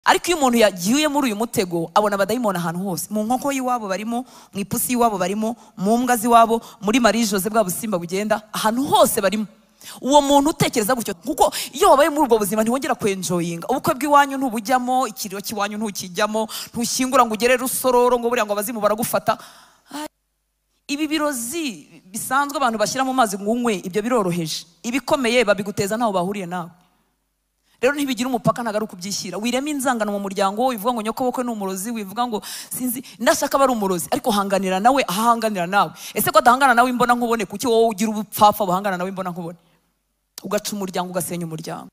Ariko iyo umuntu yagiye muri uyu mutego abona abadayimoni ahantu hose, mu nkoko y'iwabo barimo, mu ipusi y'iwabo barimo, mu mbwa z'iwabo, muri Marie Jose bwa busimba bugenda, ahantu hose barimo. Uwo muntu utekereza gutyo, kuko iyo wabaye muri ubwo buzima ntiwongera kwenjoyinga. Ubukwe bw'iwanyu ntubujyamo, ikiriyo cy'iwanyu ntukijyamo, ntushyingura ngo ugere Rusororo ngo buriya ngo abazimu baragufata. Ibi birozi bisanzwe abantu bashyira mu mazi ngo unywe, ibyo biroroheje. Ibikomeye babiguteza ntaho bahuriye nawe. Rero ntibigira umupaka, ntabwo ari ukubyishyira. Wirema inzangano mu muryango, wivuga ngo nyokobukwe ni umurozi, wivuga ngo sinzi, ndashaka aba ari umurozi, ariko hanganira nawe ahanganira nawe. Ese ko adahangana nawe imbona nkubone, kuki wowe ugira ubupfapfa buhangana nawe imbona nkubone? Ugaca umuryango, ugasenya umuryango.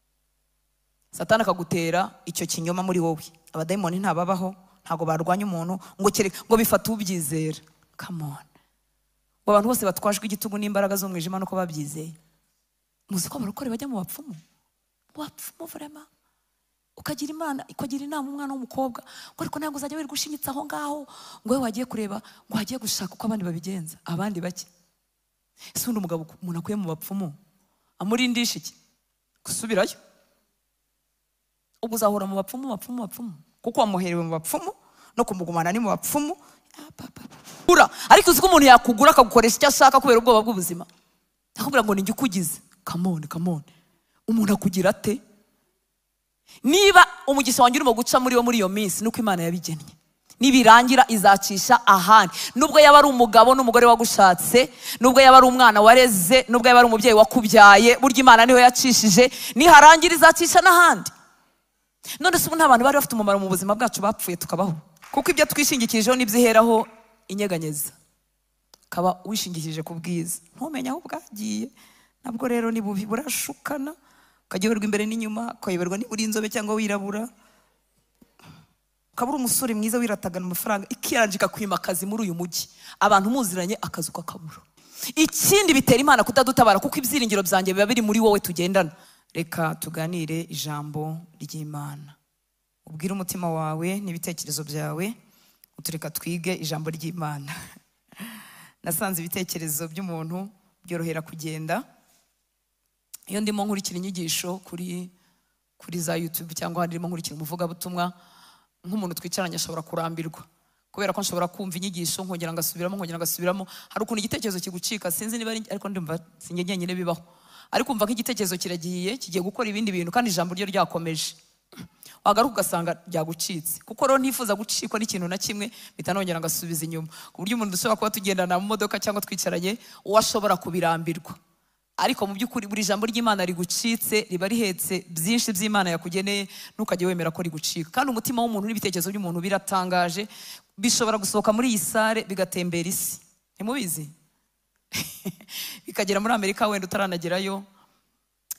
Satani akagutera icyo kinyoma muri wowe. Abadayimoni ntababaho, ntago barwanya umuntu ngo kereka ngo bifate ubyizera. Come on. Ngo abantu bose batwajwe igitugu n'imbaraga z'umwijima nuko babyizeye. Muzi ko abarokore bajya mu bapfumu? Wapfumu vraiment. Ukagira Imana, ukagira inama umwana w'umukobwa, ngo ariko ntabwo uzajya wirirwa ushinyitse aho ngaho, ngo we wagiye kureba, ngo wagiye gushaka uko abandi babigenza, abandi bake. Ese undi umugabo umuntu akuye mu bapfumu amurindisha iki? Gusubirayo. Ubwo uzahora mu bapfumu, bapfumu, bapfumu, kuko wamuherewe mu bapfumu no kumugumana ni mu bapfumu. Ariko uzi ko umuntu yakugura akagukoresha icyo ashaka kubera ubwoba bw'ubuzima. Akubwira ngo ninjye ukugize. Come on, come on. Umuntu akugira ate? Niba umugisha wanjye urimo guca muri wo muri iyo minsi, nuko Imana yabigennye. Nibirangira izacisha ahandi. Nubwo yaba ari umugabo n'umugore wagushatse, nubwo yaba ari umwana wareze, nubwo yaba ari umubyeyi wakubyaye, burya Imana niho yacishije, niharangira izacisha n'ahandi. None se ubu nta bantu bari bafite umumaro mu buzima bwacu bapfuye tukabaho? Kuko ibyo twishingikirijeho n'ibyiheraho inyeganyeza. Kaba wishingikirije ku bwiza, ntumenye aho bwagiye. Nabwo rero ni bubi, burashukana, ukayoberwa imbere n'inyuma, ukayoberwa niba uri inzobe cyangwa wirabura. Ukaba uri umusore mwiza wiratagana amafaranga, ikirangika kwimakaza muri uyu mujyi, abantu muziranye akazi ukakabura. Ikindi bitera Imana kutadutabara, kuko ibyiringiro byanjye biba biri muri wowe tugendana. Reka tuganire ijambo ry'Imana. Ubwire umutima wawe n'ibitekerezo byawe, utureka twige ijambo ry'Imana. Nasanze ibitekerezo by'umuntu byorohera kugenda. Iyo ndimo nkurikira inyigisho kuri za YouTube cyangwa ndimo nkurikira umuvugabutumwa, nk'umuntu twicaranye ashobora kurambirwa, kubera ko nshobora kumva inyigisho nkongera ngasubiramo, nkongera ngasubiramo. Hari ukuntu igitekerezo kigucika, sinzi niba ariko ndumva sinjye njyenyine bibaho, ariko umva ko igitekerezo kiragiye, kigiye gukora ibindi bintu kandi ijambo ryo ryakomeje, wagaruka ugasanga ryagucitse. Kuko rero ntifuza gucikwa n'ikintu na kimwe, mpita nongera ngasubiza inyuma, ku buryo umuntu dushobora kuba tugendana mu modoka cyangwa twicaranye, uwo ashobora kubirambirwa. Ariko mu by'ukuri buri jambo ry'Imana rigucitse riba rihetse byinshi by'Imana yakugeneye, ntukajye wemera ko rigucika. Kandi umutima w'umuntu n'ibitekerezo by'umuntu biratangaje, bishobora gusohoka muri iyi sare bigatembera isi. Ntimubizi? Bikagera muri Amerika wenda utaranagerayo,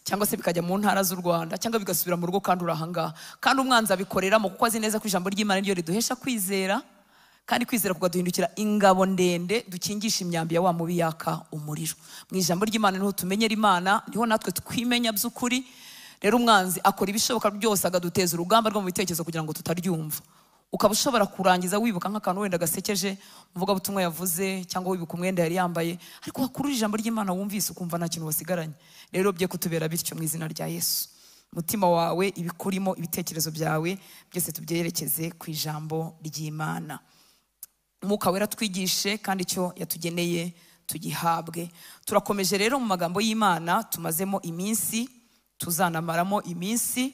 cyangwa se bikajya mu ntara z'u Rwanda, cyangwa bigasubira mu rugo kandi uri ahangaha. Kandi umwanzi abikoreramo kuko azi neza ko ijambo ry'Imana ryo riduhesha kwizera, kandi kwizera kukaduhindukira ingabo ndende dukingisha imyambi ya wa mubi yaka umuriro. Mu ijambo ry'Imana niho tumenyera Imana, niho natwe twimenya by'ukuri. Rero umwanzi akora ibishoboka byose akaduteza urugamba rwo mu bitekerezo kugira ngo tutaryumva. Ukaba ushobora kurangiza wibuka nk'akantu wenda gasekeje umuvugabutumwa yavuze, cyangwa wibuka umwenda yari yambaye, ariko wakurura ijambo ry'Imana wumvise ukumva nta kintu wasigaranye. Rero bye kutubera bityo mu izina rya Yesu. Umutima wawe, ibikurimo, ibitekerezo byawe byose tubyerekeze ku ijambo ry'Imana. Umwuka wera twigishe kandi icyo yatugeneye tugihabwe. Turakomeje rero mu magambo y'Imana tumazemo iminsi, tuzanamaramo iminsi,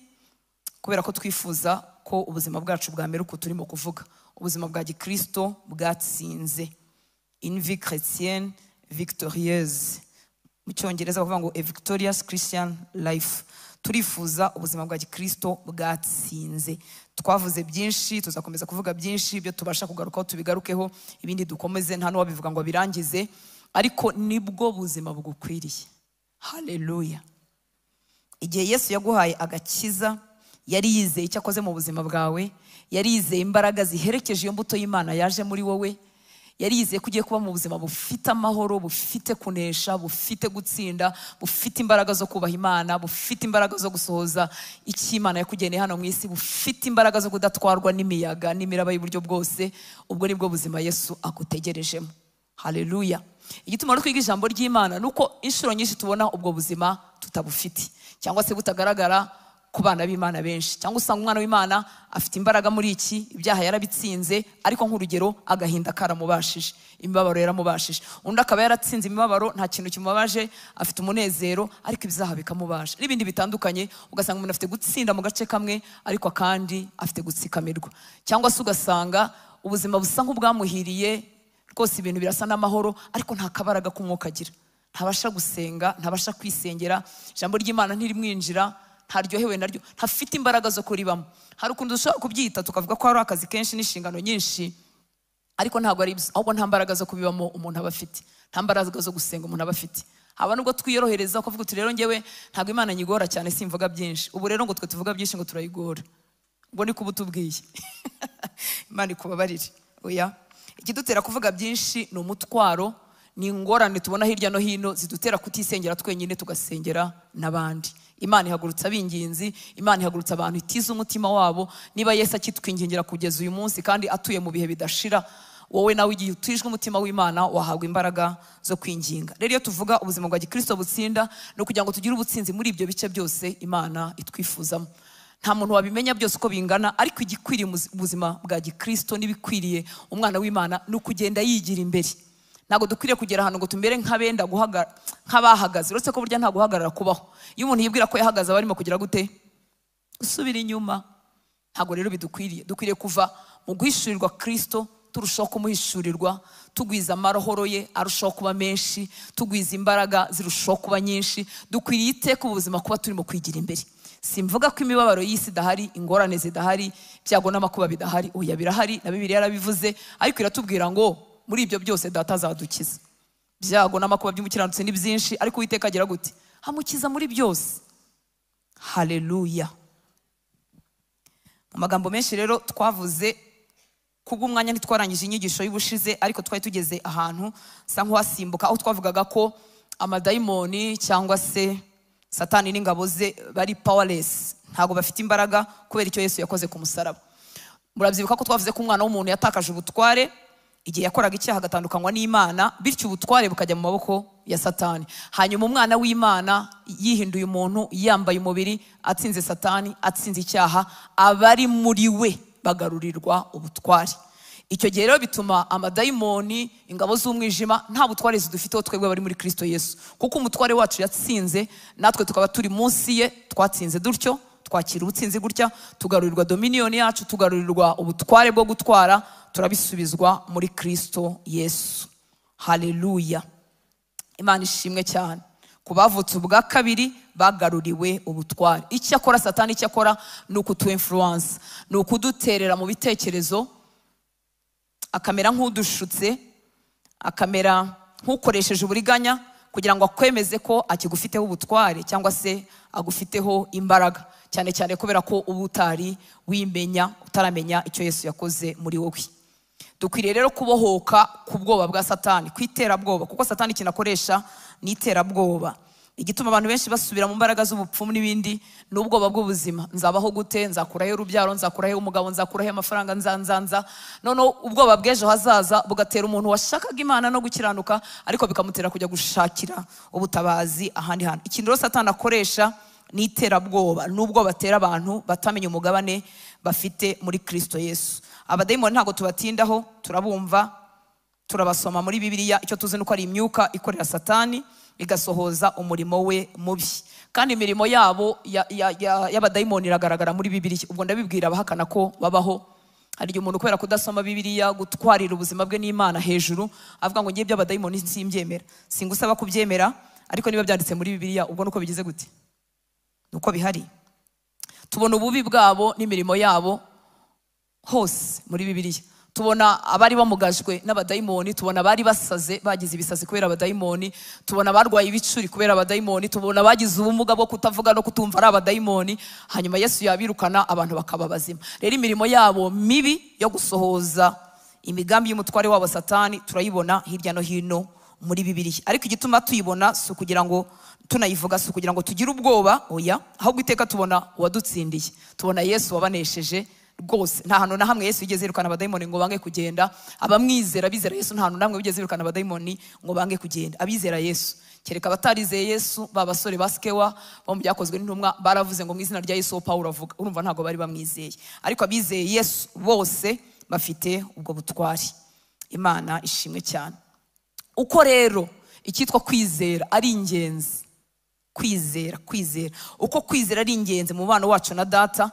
kubera ko twifuza ko ubuzima bwacu bwamera uko turimo kuvuga, ubuzima bwa gikristo bwatsinze, une vie chrétienne victorieuse. Mu cyongereza bavuga ngo a victorious Christian life. Turifuza ubuzima bwa gikristo bwatsinze. Twavuze byinshi, tuzakomeza kuvuga byinshi, ibyo tubasha kugarukaho tubigarukeho, ibindi dukomeze, nta n'uwabivuga ngo abirangize, ariko nibwo buzima bugukwiriye. Haleluya. Igihe Yesu yaguhaye agakiza, yari yizeye icyo akoze mu buzima bwawe, yari yizeye imbaraga ziherekeje iyo mbuto y'Imana yaje muri wowe, yari yizeye ko ugiye kuba mu buzima bufite amahoro, bufite kunesha, bufite gutsinda, bufite imbaraga zo kubaha Imana, bufite imbaraga zo gusohoza icyo Imana yakugeneye hano mu isi, bufite imbaraga zo kudatwarwa n'imiyaga n'imiraba y'uburyo bwose. Ubwo nibwo buzima Yesu agutegerejemo. Haleluya. Igituma rero twiga ijambo ry'Imana nuko inshuro nyinshi tubona ubwo buzima tutabufite, cyangwa se butagaragara ku bana b'Imana benshi. Cyangwa usanga umwana w'Imana afite imbaraga muri iki, ibyaha yarabitsinze, ariko nk'urugero agahinda karamubashije, imibabaro yaramubashije. Undi akaba yaratsinze imibabaro, nta kintu kimubabaje, afite umunezero, ariko ibyaha bikamubasha. N'ibindi bitandukanye, ugasanga umuntu afite gutsinda mu gace kamwe, ariko akandi afite gutsikamirwa. Cyangwa se ugasanga ubuzima busa nk'ubwamuhiriye, rwose ibintu birasa n'amahoro, ariko nta kabaraga k'umwuka agira. Ntabasha gusenga, ntabasha kwisengera, ijambo ry'Imana ntirimwinjira, ntaryohewe naryo, ntafite imbaraga zo kuribamo. Hari ukuntu dushobora kubyita tukavuga ko hari akazi kenshi n'inshingano nyinshi, ariko ntabwo ari ibyo, ahubwo nta mbaraga zo kubibamo umuntu aba afite, nta mbaraga zo gusenga umuntu aba afite. Haba nubwo twiyorohereza ukavuga uti rero njyewe ntabwo Imana nyigora cyane, simvuga byinshi. Ubu rero ngo twe tuvuga byinshi ngo turayigora, ubwo niko uba utubwiye. Imana ikubabarire. Oya, ikidutera kuvuga byinshi ni umutwaro, ni ingorane tubona hirya no hino zidutera kutisengera twenyine tugasengera n'abandi. Imana ihagurutsa abinginzi, Imana ihagurutsa abantu itiza umutima wabo. Niba Yesu akitwingingira kugeza uyu munsi kandi atuye mu bihe bidashira, wowe nawe igihe utijwe umutima w'Imana wahabwa imbaraga zo kwinginga. Rero iyo tuvuga ubuzima bwa gikristo butsinda, ni ukugira ngo tugire ubutsinzi muri ibyo bice byose Imana itwifuzamo. Nta muntu wabimenya byose uko bingana, ariko igikwiriye ubuzima bwa gikristo n'ibikwiriye umwana w'Imana ni ukugenda yigira imbere. Ntabwo dukwiriye kugera ahantu ngo tumere nk'abenda nk'abahagaze, uretse ko burya nta guhagarara kubaho. Iyo umuntu yibwira ko yahagaze aba arimo kugira gute? Gusubira inyuma. Ntabwo rero bidukwiriye. Dukwiriye kuva mu guhishurirwa Kristo, turushaho kumuhishurirwa, tugwiza amahoro ye arushaho kuba menshi, tugwiza imbaraga zirushaho kuba nyinshi. Dukwiriye iteka ubuzima kuba turimo kwigira imbere. Simvuga ko imibabaro y'isi idahari, ingorane zidahari, ibyago n'amakuba bidahari. Oya, birahari, na Bibiliya yarabivuze, ariko iratubwira ngo muri ibyo byose data azadukiza. Ibyago n'amakuba by'umukiranutsi ni byinshi, ariko Uwiteka agira gute? Amukiza muri byose. Haleluya. Mu magambo menshi rero twavuze, kubw'umwanya ntitwarangije inyigisho y'ubushize, ariko twari tugeze ahantu sa nk'uwasimbuka, aho twavugaga ko amadayimoni cyangwa se Satani n'ingabo ze bari powerless, ntabwo bafite imbaraga kubera icyo Yesu yakoze ku musaraba. Murabyibuka ko twavuze ko umwana w'umuntu yatakaje ubutware igihe yakoraga icyaha agatandukanywa n'Imana, bityo ubutware bukajya mu maboko ya Satani. Hanyuma umwana w'Imana yihinduye umuntu, yambaye umubiri, atsinze Satani, atsinze icyaha, abari muri we bagarurirwa ubutware. Icyo gihe rero bituma amadayimoni, ingabo z'umwijima, nta butware zidufiteho twebwe bari muri Kristo Yesu, kuko umutware wacu yatsinze, natwe tukaba turi munsi ye, twatsinze dutyo, twakira ubutsinzi gutya, tugarurirwa dominion yacu, tugarurirwa ubutware bwo gutwara, turabisubizwa muri Kristo Yesu. Haleluya. Imana ishimwe cyane. Ku bavutse ubwa kabiri bagaruriwe ubutware. Icyo akora Satani, icyo akora ni ukutu influence, ni ukuduterera mu bitekerezo, akamera nk'udushutse, akamera nk'ukoresheje uburiganya kugira ngo akwemeze ko akigufiteho ubutware cyangwa se agufiteho imbaraga, cyane cyane kubera ko uba utari wimenya, utaramenya icyo Yesu yakoze muri wowe. Dukwiriye rero kubohoka ku bwoba bwa Satani, ku iterabwoba, kuko Satani ikintu akoresha ni iterabwoba. Igituma abantu benshi basubira mu mbaraga z'ubupfumu n'ibindi ni ubwoba bw'ubuzima. Nzabaho gute? Nzakurahe urubyaro? Nzakurahe umugabo? Nzakurahe amafaranga? Nzanzanza. Noneho ubwoba bw'ejo hazaza bugatera umuntu washakaga Imana no gukiranuka, ariko bikamutera kujya gushakira ubutabazi ahandi hantu. Ikintu rero Satani akoresha ni iterabwoba, n'ubwo batera abantu batamenya umugabane bafite muri Kristo Yesu. Abadayimoni ntabwo tubatindaho, turabumva, turabasoma muri Bibiliya. Icyo tuzi nuko ari imyuka ikorera Satani igasohoza umurimo we mubi, kandi imirimo yabo y'abadayimoni iragaragara muri Bibiliya. Ubwo ndabibwira abahakana ko babaho. Hari igihe umuntu kubera kudasoma Bibiliya, gutwarira ubuzima bwe n'Imana hejuru, avuga ngo ngiye iby'abadayimoni simbyemera. Singusaba kubyemera, ariko niba byanditse muri Bibiliya ubwo nuko bigize gute? Nuko bihari. Tubona ububi bwabo n'imirimo yabo hose muri Bibiliya. Tubona abari bamugajwe n'abadayimoni, tubona abari basaze bagize ibisazi kubera abadayimoni, tubona abarwaye ibicuri kubera abadayimoni, tubona abagize ubumuga bwo kutavuga no kutumva ari abadayimoni. Hanyuma Yesu yabirukana abantu bakaba bazima. Rero imirimo yabo mibi yo gusohoza imigambi y'umutware wabo Satani turayibona hirya no hino muri Bibiliya. Ariko igituma tuyibona si ukugira ngo tunayivuga, si ukugira ngo tugire ubwoba, oya, ahubwo iteka tubona uwadutsindiye, tubona Yesu wabanesheje, Rwose nta hantu na hamwe Yesu yigeze yirukana abadayimoni ngo bange kugenda. Abamwizera bizera Yesu nta hantu na hamwe bigeze yirukana abadayimoni ngo bange kugenda. Abizera Yesu, kereka abatarizeye Yesu, ba basore ba Sikewa bo mu Byakozwe n'Intumwa baravuze ngo mu izina rya Yesu uwo Pawulo avuga, urumva ntabwo bari bamwizeye. Ariko abizeye Yesu bose bafite ubwo butwari. Imana ishimwe cyane. Uko rero icyitwa kwizera ari ingenzi, kwizera, kwizera, uko kwizera ari ingenzi mu mubano wacu na Data,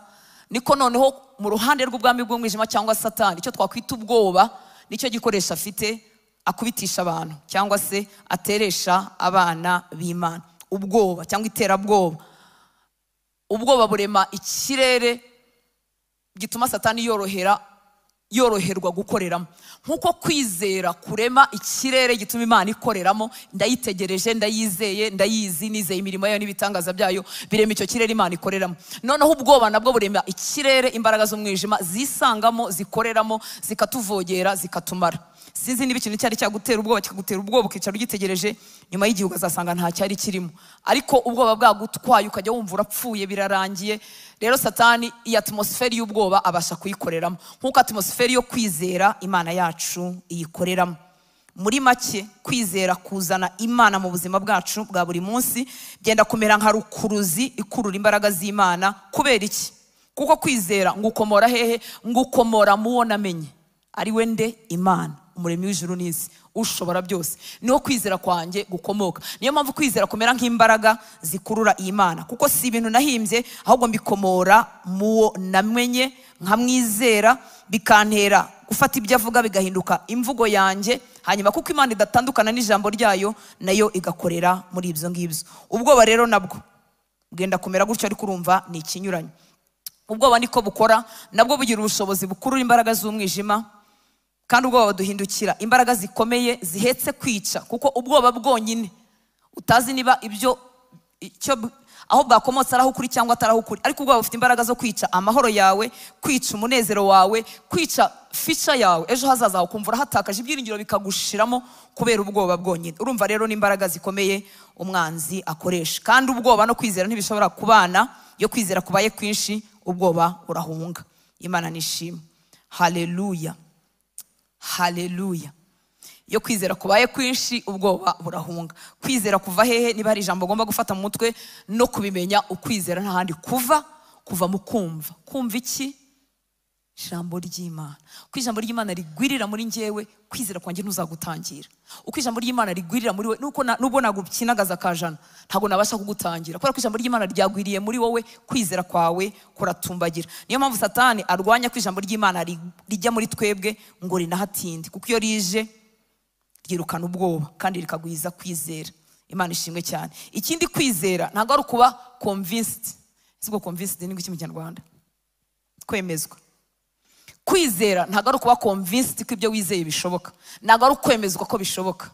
niko noneho mu ruhande rw'ubwami bw'umwijima cyangwa Satani, icyo twakwita ubwoba nicyo gikoresho afite akubitisha abantu cyangwa se ateresha abana b'Imana. Ubwoba cyangwa iterabwoba, ubwoba burema ikirere gituma Satani yoroherwa gukoreramo. Nkuko kwizera kurema ikirere gituma Imana ikoreramo, ndayitegereje, ndayizeye, ndayizi, nizeye imirimo yayo n'ibitangaza byayo, birema icyo kirere Imana ikoreramo. Noneho ubwoba nabwo burema ikirere imbaraga z'umwijima zisangamo, zikoreramo, zikatuvogera, zikatumara. Sinzi niba ikintu cyari cyagutera ubwoba kikagutera ubwoba ukicara ugitegereje, nyuma y'igihe ukazasanga nta cyari kirimo, ariko ubwoba bwagutwaye ukajya wumva urapfuye, birarangiye. Rero Satani iyi atmosferi y'ubwoba abasha kuyikoreramo nkuko atmosferi yo kwizera Imana yacu iyikoreramo. Muri make, kwizera kuzana Imana mu buzima bwacu bwa buri munsi byenda kumera nka rukuruzi ikurura imbaraga z'Imana. Kubera iki? Kuko kwizera ngukomora hehe? Ngukomora muwo namenye, ari we nde? Imana, umuremyi w'ijuru n'isi, ushobora byose. Niho kwizera kwanjye gukomoka. Niyo mpamvu kwizera kumera nk'imbaraga zikurura Imana, kuko si ibintu nahimbye, ahubwo mbikomora muwo namenye, nkamwizera, bikantera gufata ibyo avuga bigahinduka imvugo yanjye. Hanyuma kuko Imana idatandukana n'ijambo ryayo, nayo igakorera muri ibyo ngibyo. Ubwoba rero nabwo bwenda kumera gutyo, ariko urumva ni ikinyuranyo. Ubwoba niko bukora, nabwo bugira ubushobozi bukurura imbaraga z'umwijima, kandi ubwoba buduhindukira imbaraga zikomeye zihetse kwica. Kuko ubwoba bwonyine utazi niba ibyo icyo aho bwakomotse ari aho ukuri cyangwa atari aho ukuri, ariko ubwoba bufite imbaraga zo kwica amahoro yawe, kwica umunezero wawe, kwica fica yawe, ejo hazaza hawe ukumva urahatakaje, ibyiringiro bikagushiramo kubera ubwoba bwonyine. Urumva rero n'imbaraga zikomeye umwanzi akoresha. Kandi ubwoba no kwizera ntibishobora kubana. Iyo kwizera kubaye kwinshi, ubwoba burahunga. Imana nishimwe. Haleluya, haleluya. Iyo kwizera kubaye kwinshi, ubwoba burahunga. Kwizera kuva hehe? Niba hari ijambo ugomba gufata mu mutwe no kubimenya, ukwizera nta handi kuva, kuva mu kumva. Kumva iki? Ijambo ry'Imana. Uko ijambo ry'Imana rigwirira muri njyewe, kwizera kwanjye ntuzagutangira. Uko ijambo ry'Imana rigwirira muri we, nuko nubwo nagukinagaza kajana, ntabwo nabasha kugutangira. Kubera ko ijambo ry'Imana ryagwiriye muri wowe, kwizera kwawe kuratumbagira. Niyo mpamvu Satani arwanya ko ijambo ry'Imana rijya muri twebwe ngo rinahatinde, kuko iyo rije ryirukana ubwoba kandi rikagwiza kwizera. Imana ishimwe cyane. Ikindi, kwizera ntabwo ari ukuba convinced. Sibwo convinced ni iki mu Kinyarwanda? Kwemezwa. Kwizera ntabwo ari ukuba convinced ko ibyo wizeye bishoboka, ntabwo ari ukwemezwa ko bishoboka.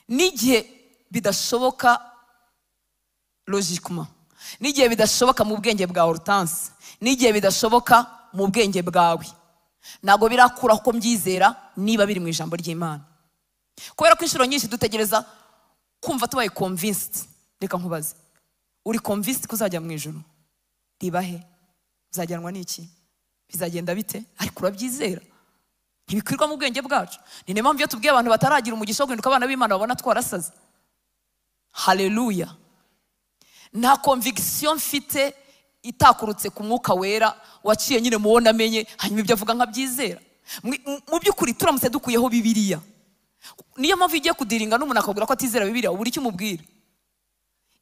N'igihe bidashoboka logiquement, n'igihe bidashoboka mu bwenge bwa Hortense, n'igihe bidashoboka mu bwenge bwawe, ntabwo birakura ko mbyizera niba biri mu ijambo ry'Imana. Kubera ko inshuro nyinshi dutegereza kumva tubaye convinced. Reka nkubaze, uri convinced ko uzajya mu ijuru? Riba he? Uzajyanwa n'iki? Bizagenda bite? Ariko urabyizera? Ntibikwirwa mu bwenge bwacu. Ni niyo mpamvu iyo tubwiye abantu bataragira umugisha wo guhinduka abana b'Imana babona twarasaze. Haleluya. Nta conviction mfite itakurutse ku mwuka wera waciye nyine muwo namenye, hanyuma ibyo avuga nkabyizera. Mu by'ukuri turamutse dukuyeho Bibiliya, niyo mpamvu igiye kudiringa n'umuntu akabwira ko atizera Bibiliya, ubura icyo umubwira.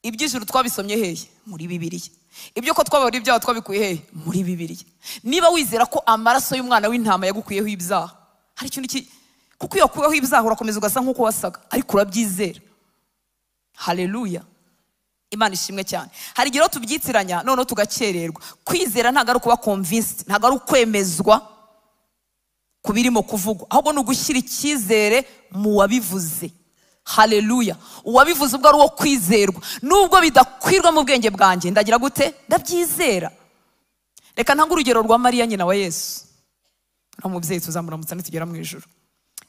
Iby'ijuru twabisomye hehe? Muri Bibiliya. Ibyo ko twababara ibyaha twabikuye hehe? Muri Bibiliya. Niba wizera ko amaraso y'umwana w'intama yagukuyeho ibyaha, hari ikintu kuko iyo wakuyeho ibyaha urakomeza ugasa nk'uko wasaga, ariko urabyizera. Haleluya. Imana ishimwe cyane. Hari igihe rero tubyitiranya noneho tugakererwa. Kwizera ntabwo ari ukuba convinced, ntabwo ari ukwemezwa ku birimo kuvugwa, ahubwo ni ugushyira icyizere mu wabivuze. Haleluya. Uwabivuze ubwo ari uwo kwizerwa, nubwo bidakwirwa mu bwenge bwanjye, ndagira gute? Ndabyizera. Reka ntange urugero rwa Mariya nyina wa Yesu. Uriya mubyeyi tuzamuramutsa nitugera mu ijuru.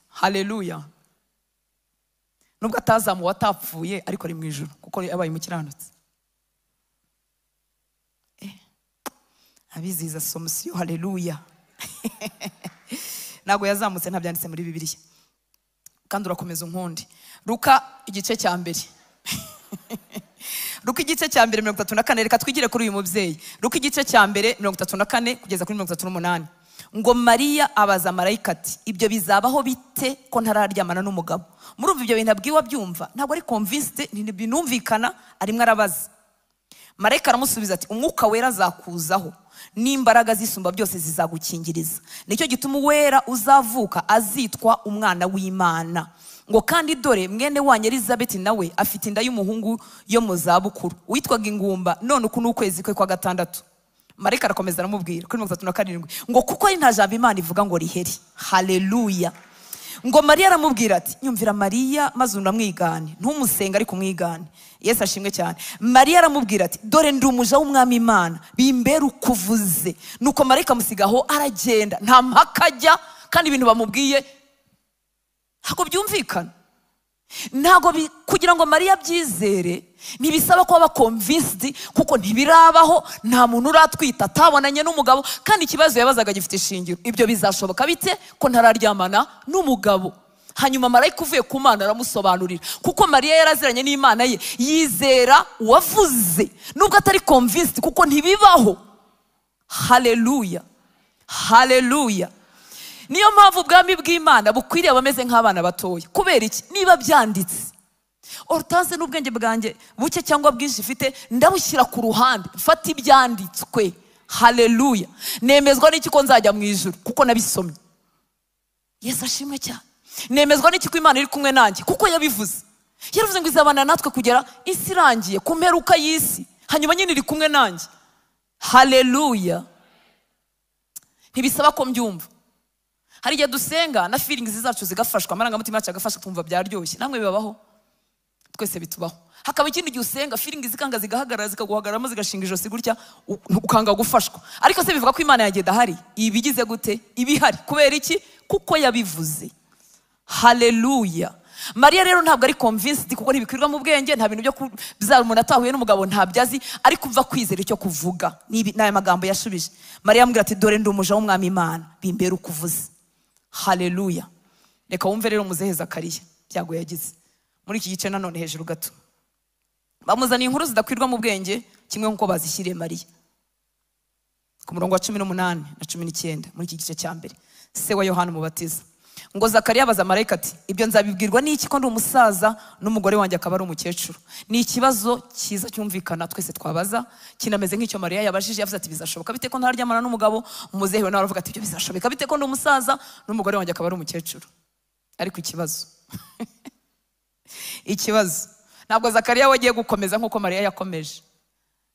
Haleluya. Nubwo atazamuwe atapfuye, ariko ari mu ijuru kuko yabaye umukiranutsi. Abizihiza Asomusiyo, haleluya. Ntabwo yazamutse, ntabyanditse muri Bibiliya. Kandi urakomeza unkundi. Luka igice cya mbere. Luka igice cya mbere 34, reka twigire kuri uyu mubyeyi. Luka igice cya mbere 34 kugeza kuri 38. Ngo Mariya abaza marayika ati ibyo bizabaho bite ko ntararyamana n'umugabo? Murumva ibyo bintu abwiwe abyumva, ntabwo ari convinced, ntibinumvikana, arimwe arabaza. Marayika aramusubiza ati umwuka wera azakuzaho n'imbaraga zisumba byose zizagukingiriza, nicyo gituma uwera uzavuka azitwa umwana w'Imana. Ngo kandi dore mwene wanyu Elizabeth nawe afite inda y'umuhungu yo mu zabukuru witwaga ingumba, none uku n'ukwezi kwe kwa gatandatu. Marayika arakomeza aramubwira kuri 37 ngo kuko ari nta jambo Imana ivuga ngo riheri. Haleluya. Ngo Mariya aramubwira ati nyumvira Mariya maze unamwigane, ntumusenga ariko umwigane. Yesu ashimwe cyane. Mariya aramubwira ati dore ndi umuja w'umwami Imana, bimbere ukuvuze. Nuko marayika amusigaho aragenda, nta mpaka ajya, kandi ibintu bamubwiye ntabwo byumvikana. Ntabwo kugira ngo Mariya abyizere ntibisaba ko aba convinced, kuko ntibirabaho, nta muntu uratwita atabonanye n'umugabo, kandi ikibazo yabazaga gifite ishingiro. Ibyo bizashoboka bite ko ntararyamana n'umugabo? Hanyuma marayika uvuye ku Mana aramusobanurira, kuko Mariya yaraziranye n'Imana ye, yizera uwavuze nubwo atari convinced, kuko ntibibaho. Haleluya, haleluya. Niyo mpamvu ubwami bw'Imana bukwiriye abameze nk'abana batoya. Kubera iki? Niba byanditse, Hortense n'ubwenge bwanjye buke cyangwa bwinshi mfite ndabushyira ku ruhande, mfata ibyanditswe. Haleluya. Nemezwa n'iki ko nzajya mu ijuru? Kuko nabisomye. Yesu ashimwe cyane. Nemezwa n'iki ko Imana iri kumwe nanjye? Kuko yabivuze. Yaravuze ngo izabana natwe kugera isi irangiye, ku mperuka y'isi. Hanyuma nyine iri kumwe nanjye. Haleluya. Ntibisaba ko mbyumva. Hari igihe dusenga na feelings zacu zigafashwa, amarangamutima yacu agafashwa, kumva byaryoshye. Namwe bibabaho, twese bitubaho. Hakaba ikindi gihe usenga feelings zikanga zigahagarara, zikaguhagararamo, zigashinga ijosi gutya, ukanga gufashwa. Ariko se bivuga ko Imana yanjye idahari? Ibigize gute? Ibihari. Kubera iki? Kuko yabivuze. Haleluya. Mariya rero ntabwo ari convinced, kuko ntibikwirwa mu bwenge, nta bintu byo kubyara umuntu atahuye n'umugabo ntabyo azi, ariko umva kwizera icyo kuvuga. N'aya magambo yashubije. Mariya amubwira ati dore ndi umuja w'umwami Imana, bimbere ukuvuze. Haleluya. Reka wumve rero muzehe Zakariya byago yagize muri iki gice nanone hejuru gato. Bamuzaniye inkuru zidakwirwa mu bwenge kimwe nkuko bazishyiriye Mariya. Ku murongo wa 18 na 19 muri iki gice cya mbere, se wa Yohana Umubatiza. Ngo Zakariya abaza marayika ati ibyo nzabibwirwa n'iki ko ndi umusaza n'umugore wanjye akaba ari umukecuru? Ni ikibazo cyiza cyumvikana twese twabaza, kinameze nk'icyo Mariya yabajije. Yavuze ati bizashoboka bite ko ntararyamana n'umugabo? Umuzehe we nawe aravuga ati ibyo bizashoboka bite ko ndi umusaza n'umugore wanjye akaba ari umukecuru? Ariko ikibazo ikibazo ntabwo Zakariya we agiye gukomeza nk'uko Mariya yakomeje,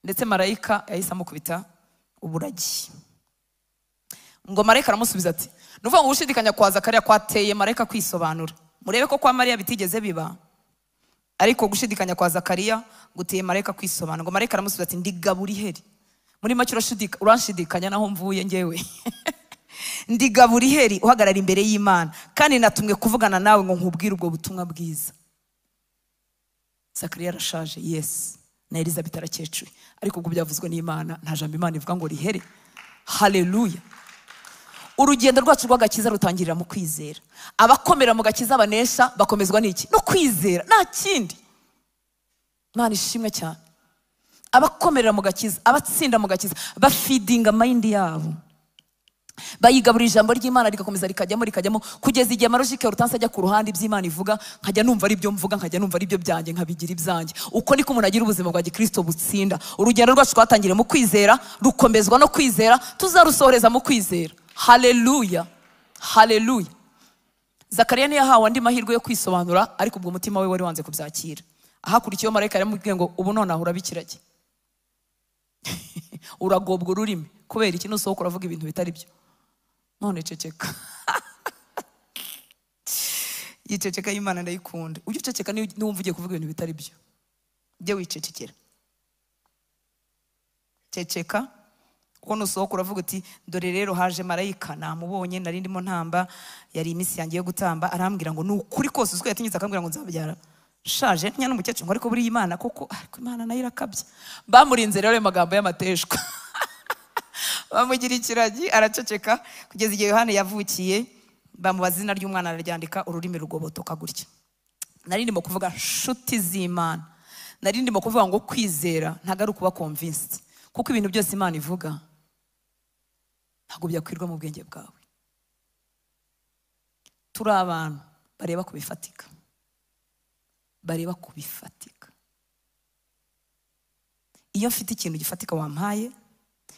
ndetse marayika yahise amukubita uburagi. Ngo marayika aramusubiza ati nuvuga ngo gushidikanya kwa Zakariya kwateye marayika kwisobanura. Murebe ko kwa Mariya bitigeze biba, ariko gushidikanya kwa Zakariya guteye marayika kwisobanura. Ngo marayika aramusubiza ati ndi Gaburiheri. Muri make uranshidikanya naho mvuye ngewe. Ndi Gaburiheri uhagarara imbere y'Imana, kandi natumwe kuvugana nawe ngo nkubwire ubwo butumwa bwiza. Zakariya arashaje, yes, na Elizabeth arakecuye, ariko ubwo byavuzwe n'Imana nta jambo Imana ivuga ngo rihere. Haleluya. Urugendo rwacu rw'agakiza rutangirira mu kwizera. Abakomera mu gakiza banesha bakomezwa n'iki? No kwizera, nta kindi. Imana ishimwe cyane. Abakomerera mu gakiza, abatsinda mu gakiza, bafidinga mind yabo, bayigaburira ijambo ry'Imana rigakomeza rikajyamo rikajyamo, kugeza igihe amarojike Hortense ajya ku ruhande iby'Imana ivuga, nkajya numva ari byo mvuga, nkajya numva ari byo byanjye, nkabigira ibyanjye. Uko niko umuntu agira ubuzima bwa gikristo butsinda. Urugendo rwacu twatangiriye mu kwizera, rukomezwa no kwizera, tuzarusohoreza mu kwizera. Haleluya, haleluya. Zakariya ntiyahawe andi mahirwe yo kwisobanura, ariko ubwo umutima we wari wanze kubyakira. Ahakurikiyeho marayika yaramubwiye ngo ubu nonaha urabikirage, uragobwa ururimi. Kubera iki? Nusohoka uravuga ibintu bitari byo. None ceceka. Yiceceka y'Imana ndayikunda. Ujye uceceka niwumva ugiye kuvuga ibintu bitari byo, ujye wicecekera. Ceceka, kuko nusohoka uravuga uti dore rero haje marayika, namubonye, nari ndimo ntamba, yari iminsi yanjye yo gutamba, arambwira ngo ni ukuri kose, uziko yatinyutse akambwira ngo nzabyara shaje ntinya n'umukecuru, ngo ariko buriya Imana koko, ariko Imana nayo irakabya. Bamurinze rero ayo magambo y'amateshwa. Bamugira ikiragi araceceka kugeza igihe Yohana yavukiye, bamubaza izina ry'umwana araryandika, ururimi rugobotoka gutya. Nari ndimo kuvuga nshuti z'Imana, nari ndimo kuvuga ngo kwizera ntabwo ari ukuba convinced, kuko ibintu byose Imana ivuga ntabwo byakwirwa mu bwenge bwawe. Turi abantu bareba ku bifatika, bareba ku bifatika. Iyo mfite ikintu gifatika wampaye,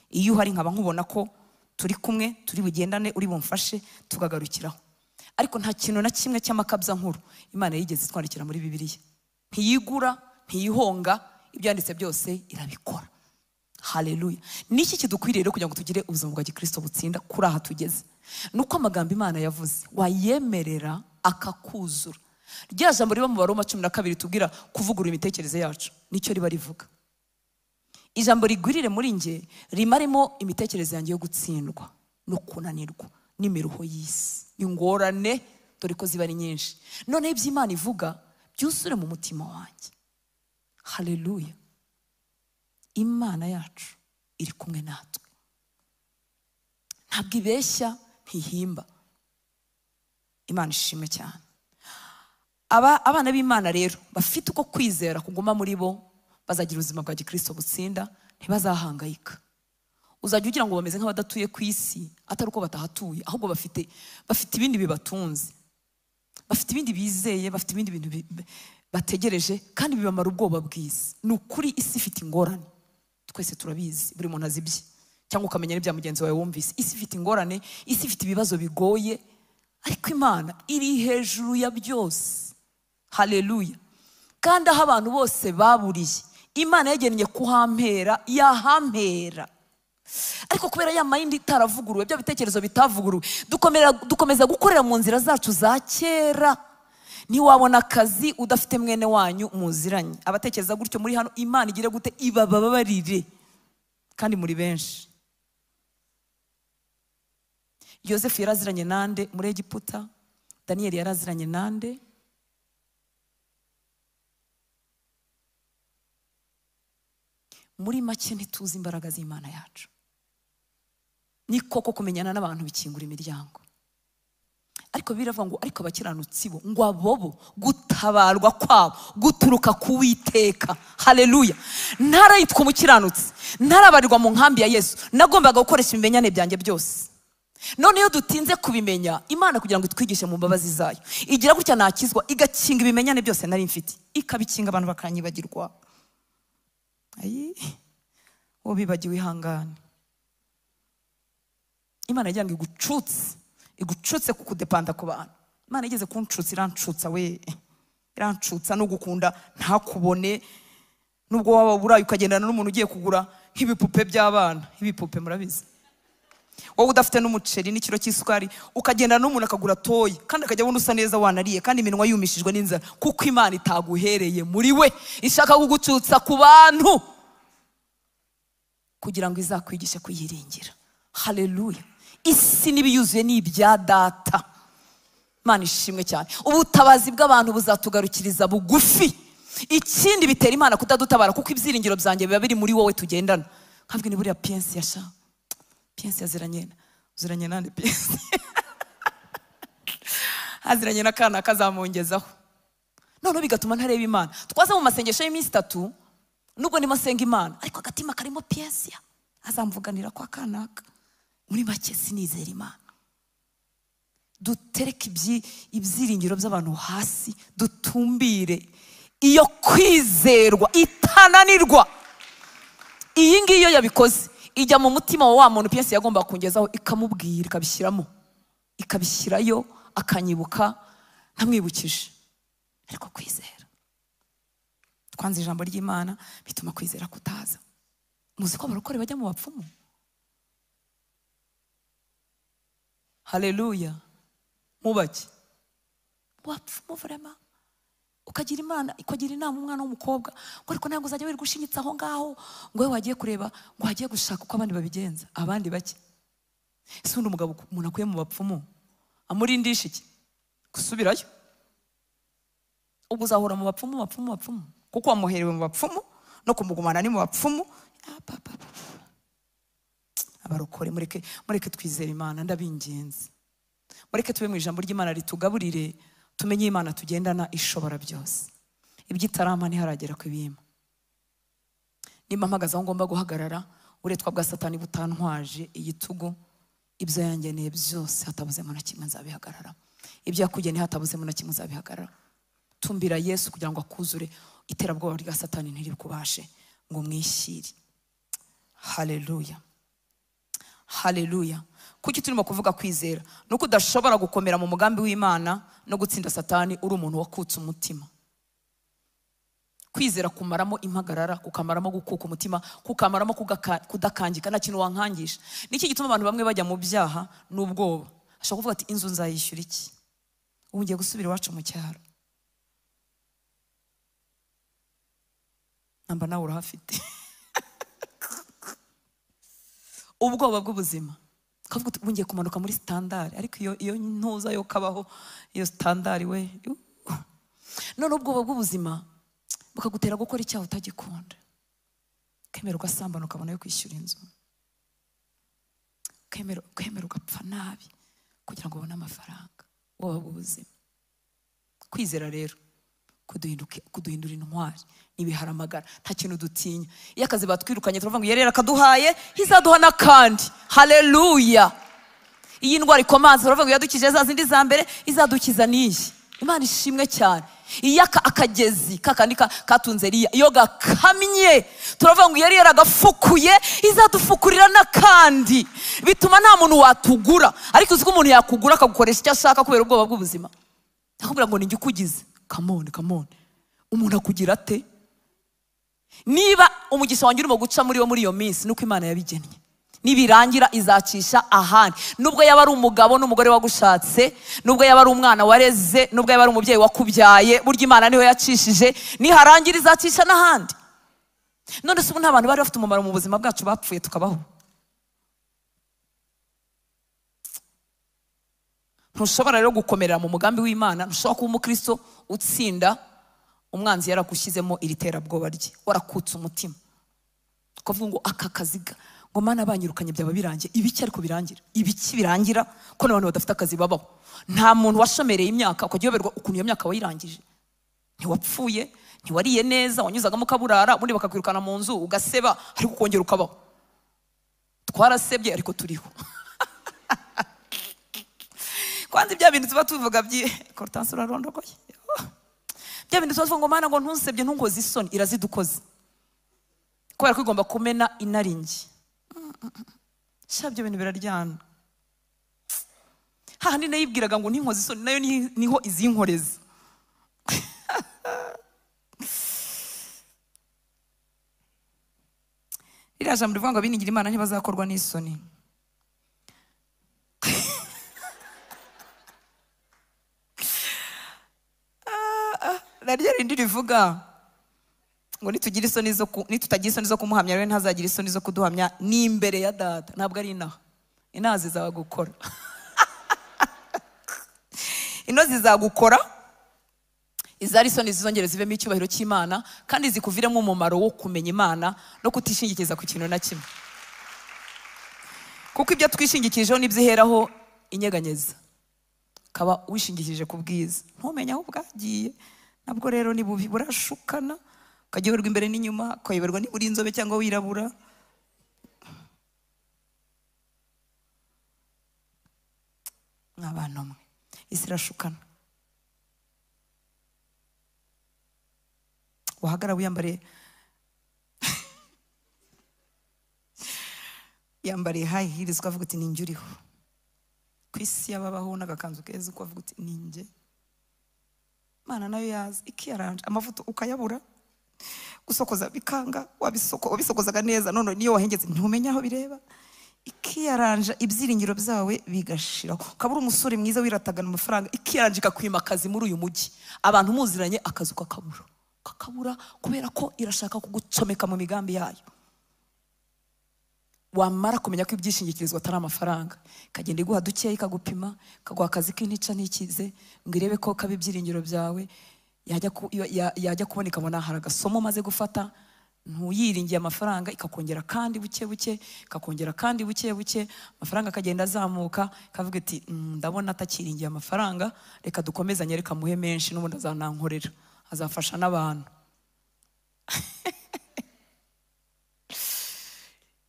iyo uhari nkaba nkubona ko turi kumwe, turi bugendane, uri bumfashe, tukagarukiraho. Ariko nta kintu na kimwe cy'amakabya nkuru Imana yigeze itwandikira muri Bibiliya. Ntiyigura, ntiyihonga, ibyanditse byose irabikora. Haleluya. Niki kidukwiriye rero kugira ngo tugire ubuzima bwa Gikristo butsinda kuri aha tugeze? Nuko amagambo Imana yavuze wayemerera akakuzura. Rya jambo riba mu Baroma 12 tubwira kuvugurura imitekerereze yacu, nicyo riba rivuga. Ijambo rigwirire muri nge rimaremo imitekerereze yanjye yo gutsindwa no kunanirwa n'imiruho y'isi, ingorane dore ko ziba ari nyinshi. None ibyo Imana ivuga byuzure mu mutima wanjye. Haleluya. Imana yacu iri kumwe natwe, ntabwo ibeshya, ntihimba. Imana ishimwe cyane. Abana b'Imana rero bafite uko kwizera kuguma muri bo, bazagira ubuzima bwa Gikristo butsinda, ntibazahangayika. Uzajya ugira ngo bameze nk'abadatuye ku isi, atari uko batahatuye, ahubwo bafite ibindi bibatunze, bafite ibindi bizeye, bafite ibindi bintu bategereje, kandi bibamara ubwoba bw'isi. Ni ukuri isi ifite ingorane, twese turabizi, buri muntu azi ibye, cyangwa ukamenya n'ibya mugenzi wawe wumvise. Isi ifite ingorane, isi ifite ibibazo bigoye, ariko Imana iri hejuru ya byose. Haleluya. Kandi aho abantu bose baburiye, Imana yagennye kuhampera, yahampera. Ariko kubera ya mayindi itaravuguruwe, bya bitekerezo bitavuguruwe, dukomeza gukorera mu nzira zacu za kera. Ntiwabona akazi udafite mwene wanyu muziranye. Abatekereza gutyo muri hano, Imana igire gute? Ibababarire, kandi muri benshi. Yosefu yaraziranye nande muri Egiputa? Daniel yaraziranye nande? Muri make ntituzi imbaraga z'Imana yacu. Ni koko kumenyana n'abantu bikingura imiryango. Ariko biravuga ngo ariko abakiranutsi bo ngo abobo gutabarwa kwabo guturuka ku Uwiteka. Haleluya. Ntarayitwa umukiranutsi, ntarabarirwa mu nkambi ya Yesu, nagombaga gukoresha ibimenyane byanjye byose. None iyo dutinze kubimenya, Imana kugira ngo itwigishe mu mbabazi zayo, igira gutya nakizwa igakinga ibimenyane byose nari mfite, ikabikinga abantu bakanyibagirwa. Ayi, uwo bibagiwe ihangane. Imana yagira ngo igucutse kukudepanda ku bantu. Imana igeze kuncutsa, irancutsa we, irancutsa no gukunda ntakubone. Nubwo waba uburayi ukagendana n'umuntu ugiye kugura nk'ibipupe by'abana, ibipupe murabizi, wowe udafite n'umuceri n'ikiro cy'isukari, ukagendana n'umuntu akagura toyi, kandi akajya abona usa neza wanariye, kandi iminwa yumishijwe n'inzara, kuko Imana itaguhereye muri we, ishaka kugucutsa ku bantu kugira ngo izakwigishe kuyiringira. Haleluya. Isi n'ibiyuzuye ni ibya data. Imana ishimwe cyane. Ubutabazi bw'abantu buzatugarukiriza bugufi. Ikindi bitera Imana kutadutabara, kuko ibyiringiro byanjye biba biri muri wowe tugendana. Nkavuga ni buriya Piensi yasha, Piensi yaziranye uziranye nande Piensi aziranye n'akana kazamongezaho. None bigatuma ntareba Imana. Twaza mu masengesho y'iminsi 3, nubwo ndimo senga Imana, ariko agatima karimo Piensi azamvuganira kwa kanaka. Muri make sinizera Imana. Dutereke ibyiringiro by'abantu hasi, dutumbire iyo kwizerwa itananirwa. Iyi ngiyo yabikoze ijya mu mutima wa wa muntu Piensi yagomba kungezaho, ikamubwira, ikabishyiramo, ikabishyirayo, akanyibuka ntamwibukije. Ariko kwizera, twanze ijambo ry'Imana bituma kwizera kutaza. Muzi ko abarokore bajya mu bapfumu? Haleluya. Mubaki wapfumu vraiment. Ukagira Imana, ukagira inama umwana w'umukobwa ngo ariko ntabwo uzajya wirirwa ushinyitse aho ngaho, ngo we wagiye kureba, ngo wagiye gushaka uko abandi babigenza, abandi bake. Ese undi umugabo umuntu akuye mu bapfumu amurindisha iki? Gusubirayo. Ubwo uzahora mu bapfumu, bapfumu, bapfumu, kuko wamuherewe mu bapfumu no kumugumana ni mu bapfumu. Abarokore mureke twizere Imana, ndabinginze. Mureke tube mu ijambo ry'Imana ritugaburire, tumenye Imana tugendana ishobora byose. Ibyitarama ntiharagera ku ibima. Nimba mpagaze aho ngomba guhagarara, uburetwa bwa Satani butantwaje igitugu, ibyo yangeneye byose hatabuzemo na kimwe nzabihagarara. Ibyo yakugeneye hatabuzemo na kimwe nzabihagarara. Tumbira Yesu kugira ngo akuzure, iterabwoba rya Satani ntirikubashe ngo mwishyire. Haleluya, haleluya. Kuki turimo kuvuga kwizera? Nuko udashobora gukomera mu mugambi w'Imana no gutsinda Satani uri umuntu wakutse umutima. Kwizera kumaramo impagarara, kukamaramo gukuka umutima, kukamaramo kudakangika, nta kintu wankangisha. Niki gituma abantu bamwe bajya mu byaha n'ubwoba? Ashobora kuvuga ati inzu nzayishyura iki? Ubu ngiye gusubira iwacu mu cyaro. Namba nawe urahafite. Ubwoba bw'ubuzima. Kavuga uti ngiye kumanuka muri standard, ariko iyo ntuza yo kabaho iyo standard we. None ubwoba bw'ubuzima bukagutera gukora icyaha utagikunda. Ukemera ugasambana ukabona yo kwishyura inzu. Ukemera ugapfa nabi kugira ngo ubone amafaranga. Ubwoba bw'ubuzima. Kwizera rero kuduhindura intwari n'ibiharamagara, nta kintu dutinya. Iyo akazi batwirukanye turavuga ngo yerera akaduhaye, izaduha n'akandi. Haleluya. Iyi ndwara ikomanze turavuga ngo yadukije za zindi za mbere, izadukiza n'iyi. Imana ishimwe cyane. Iyo akagezi kakandi katunze Eliya, iyo gakamye turavuga ngo yari yaragafukuye, izadufukurira n'akandi. Bituma nta muntu watugura. Ariko uzi ko umuntu yakugura akagukoresha icyo ashaka kubera ubwoba bw'ubuzima. Akubwira ngo ninjye ukugize. Come on, come on. Umuntu akugira ate? Niba umugisha wanjye urimo guca muri wo muri iyo minsi, nuko Imana yabigennye. Nibirangira izacisha ahandi. Nubwo yaba ari umugabo n'umugore wagushatse, nubwo yaba ari umwana wareze, nubwo yaba ari umubyeyi wakubyaye, burya Imana niho yacishije, niharangira izacisha n'ahandi. None se ubu nta bantu bari bafite umumaro mu buzima bwacu bapfuye tukabaho? Ntushobora rero gukomerera mu mugambi w'Imana, ntushobora kuba umukristo utsinda umwanzi yaragushyizemo iri terabwoba rye, warakutse umutima. Ukavuga ngo aka kaziga ngo Mana banyirukanye byaba birangiye. Ibiki ariko birangira? Ibiki birangira ko n'abantu badafite akazi babaho? Nta muntu washomereye imyaka ukajya uyoberwa ukuntu iyo myaka wayirangije. Ntiwapfuye, ntiwariye neza, wanyuzagamo ukaburara, ubundi bakakwirukana mu nzu ugaseba, ariko ukongera ukabaho. Twarasebye ariko turiho. Kwanza ibya bintu tuba tuvuga byi Hortense urarondogoye. Bya bintu tuba tuvuga ngo Mana ngo ntunsebye ntunkoze isoni, irazidukoze. Kubera ko igomba kumena inaringi. Sha byo bintu biraryana. Hahandi nayibwiraga ngo ntinkoze isoni, nayo niho izinkoreza. Ririya jambo rivuga ngo abiningira Imana ntibazakorwa n'isoni. Naryo rindi rivuga ngo nitugira isoni zo nitutagira isoni zo kumuhamya, rero ntazagira isoni zo kuduhamya ni imbere ya data. Ntabwo ari inaha. Inaha zizagukora. Ino zizagukora, izari isoni zizongere zivemo icyubahiro cy'Imana, kandi zikuviremo umumaro wo kumenya Imana no kutishingikiza ku kintu na kimwe. Kuko ibyo twishingikirijeho nibyo iheraho inyeganyeza. Ukaba wishingikirije ku bwiza, ntumenye aho bwagiye. Nabwo rero ni bubi, burashukana, ukagiyoberwa imbere n'inyuma, ukayoberwa niba uri inzobe cyangwa wirabura. Mw'abantu mwe, isi irashukana. Wahagara wiyambariye yambariye high heels ukavuga uti ninjye uriho. Ku isi y'ababaho n'agakanzu keza ukavuga uti ninjye. Mana nayo yazi ikiyaranje, amavuta ukayabura, gusokoza bikanga, wabisokozaga neza none niyo wahengetse ntumenya aho bireba. Ikiyaranja ibyiringiro byawe bigashiraho. Ukabura umusore mwiza wiratagana amafaranga, ikiyaranja ikakwima akazi muri uyu mujyi. Abantu muziranye akazi ukakabura. Kakabura kubera ko irashaka kugucomeka mu migambi yayo. Wamara kumenya ko ibyishingikirizwa atari amafaranga, ikagenda iguha dukeya, ikagupima, ikaguha akazi k'intica ntikize ngo irebe ko kaba ibyiringiro byawe. Yajya kuboneka abona hari agasomo maze gufata, Ntuyiringiye amafaranga, ikakongera kandi buke buke, ikakongera kandi buke buke, amafaranga akagenda azamuka, ikavuga iti ndabona atakiringiye amafaranga, reka dukomezanye, reka muhe menshi, n'ubundi azanankorera, azafasha n'abantu.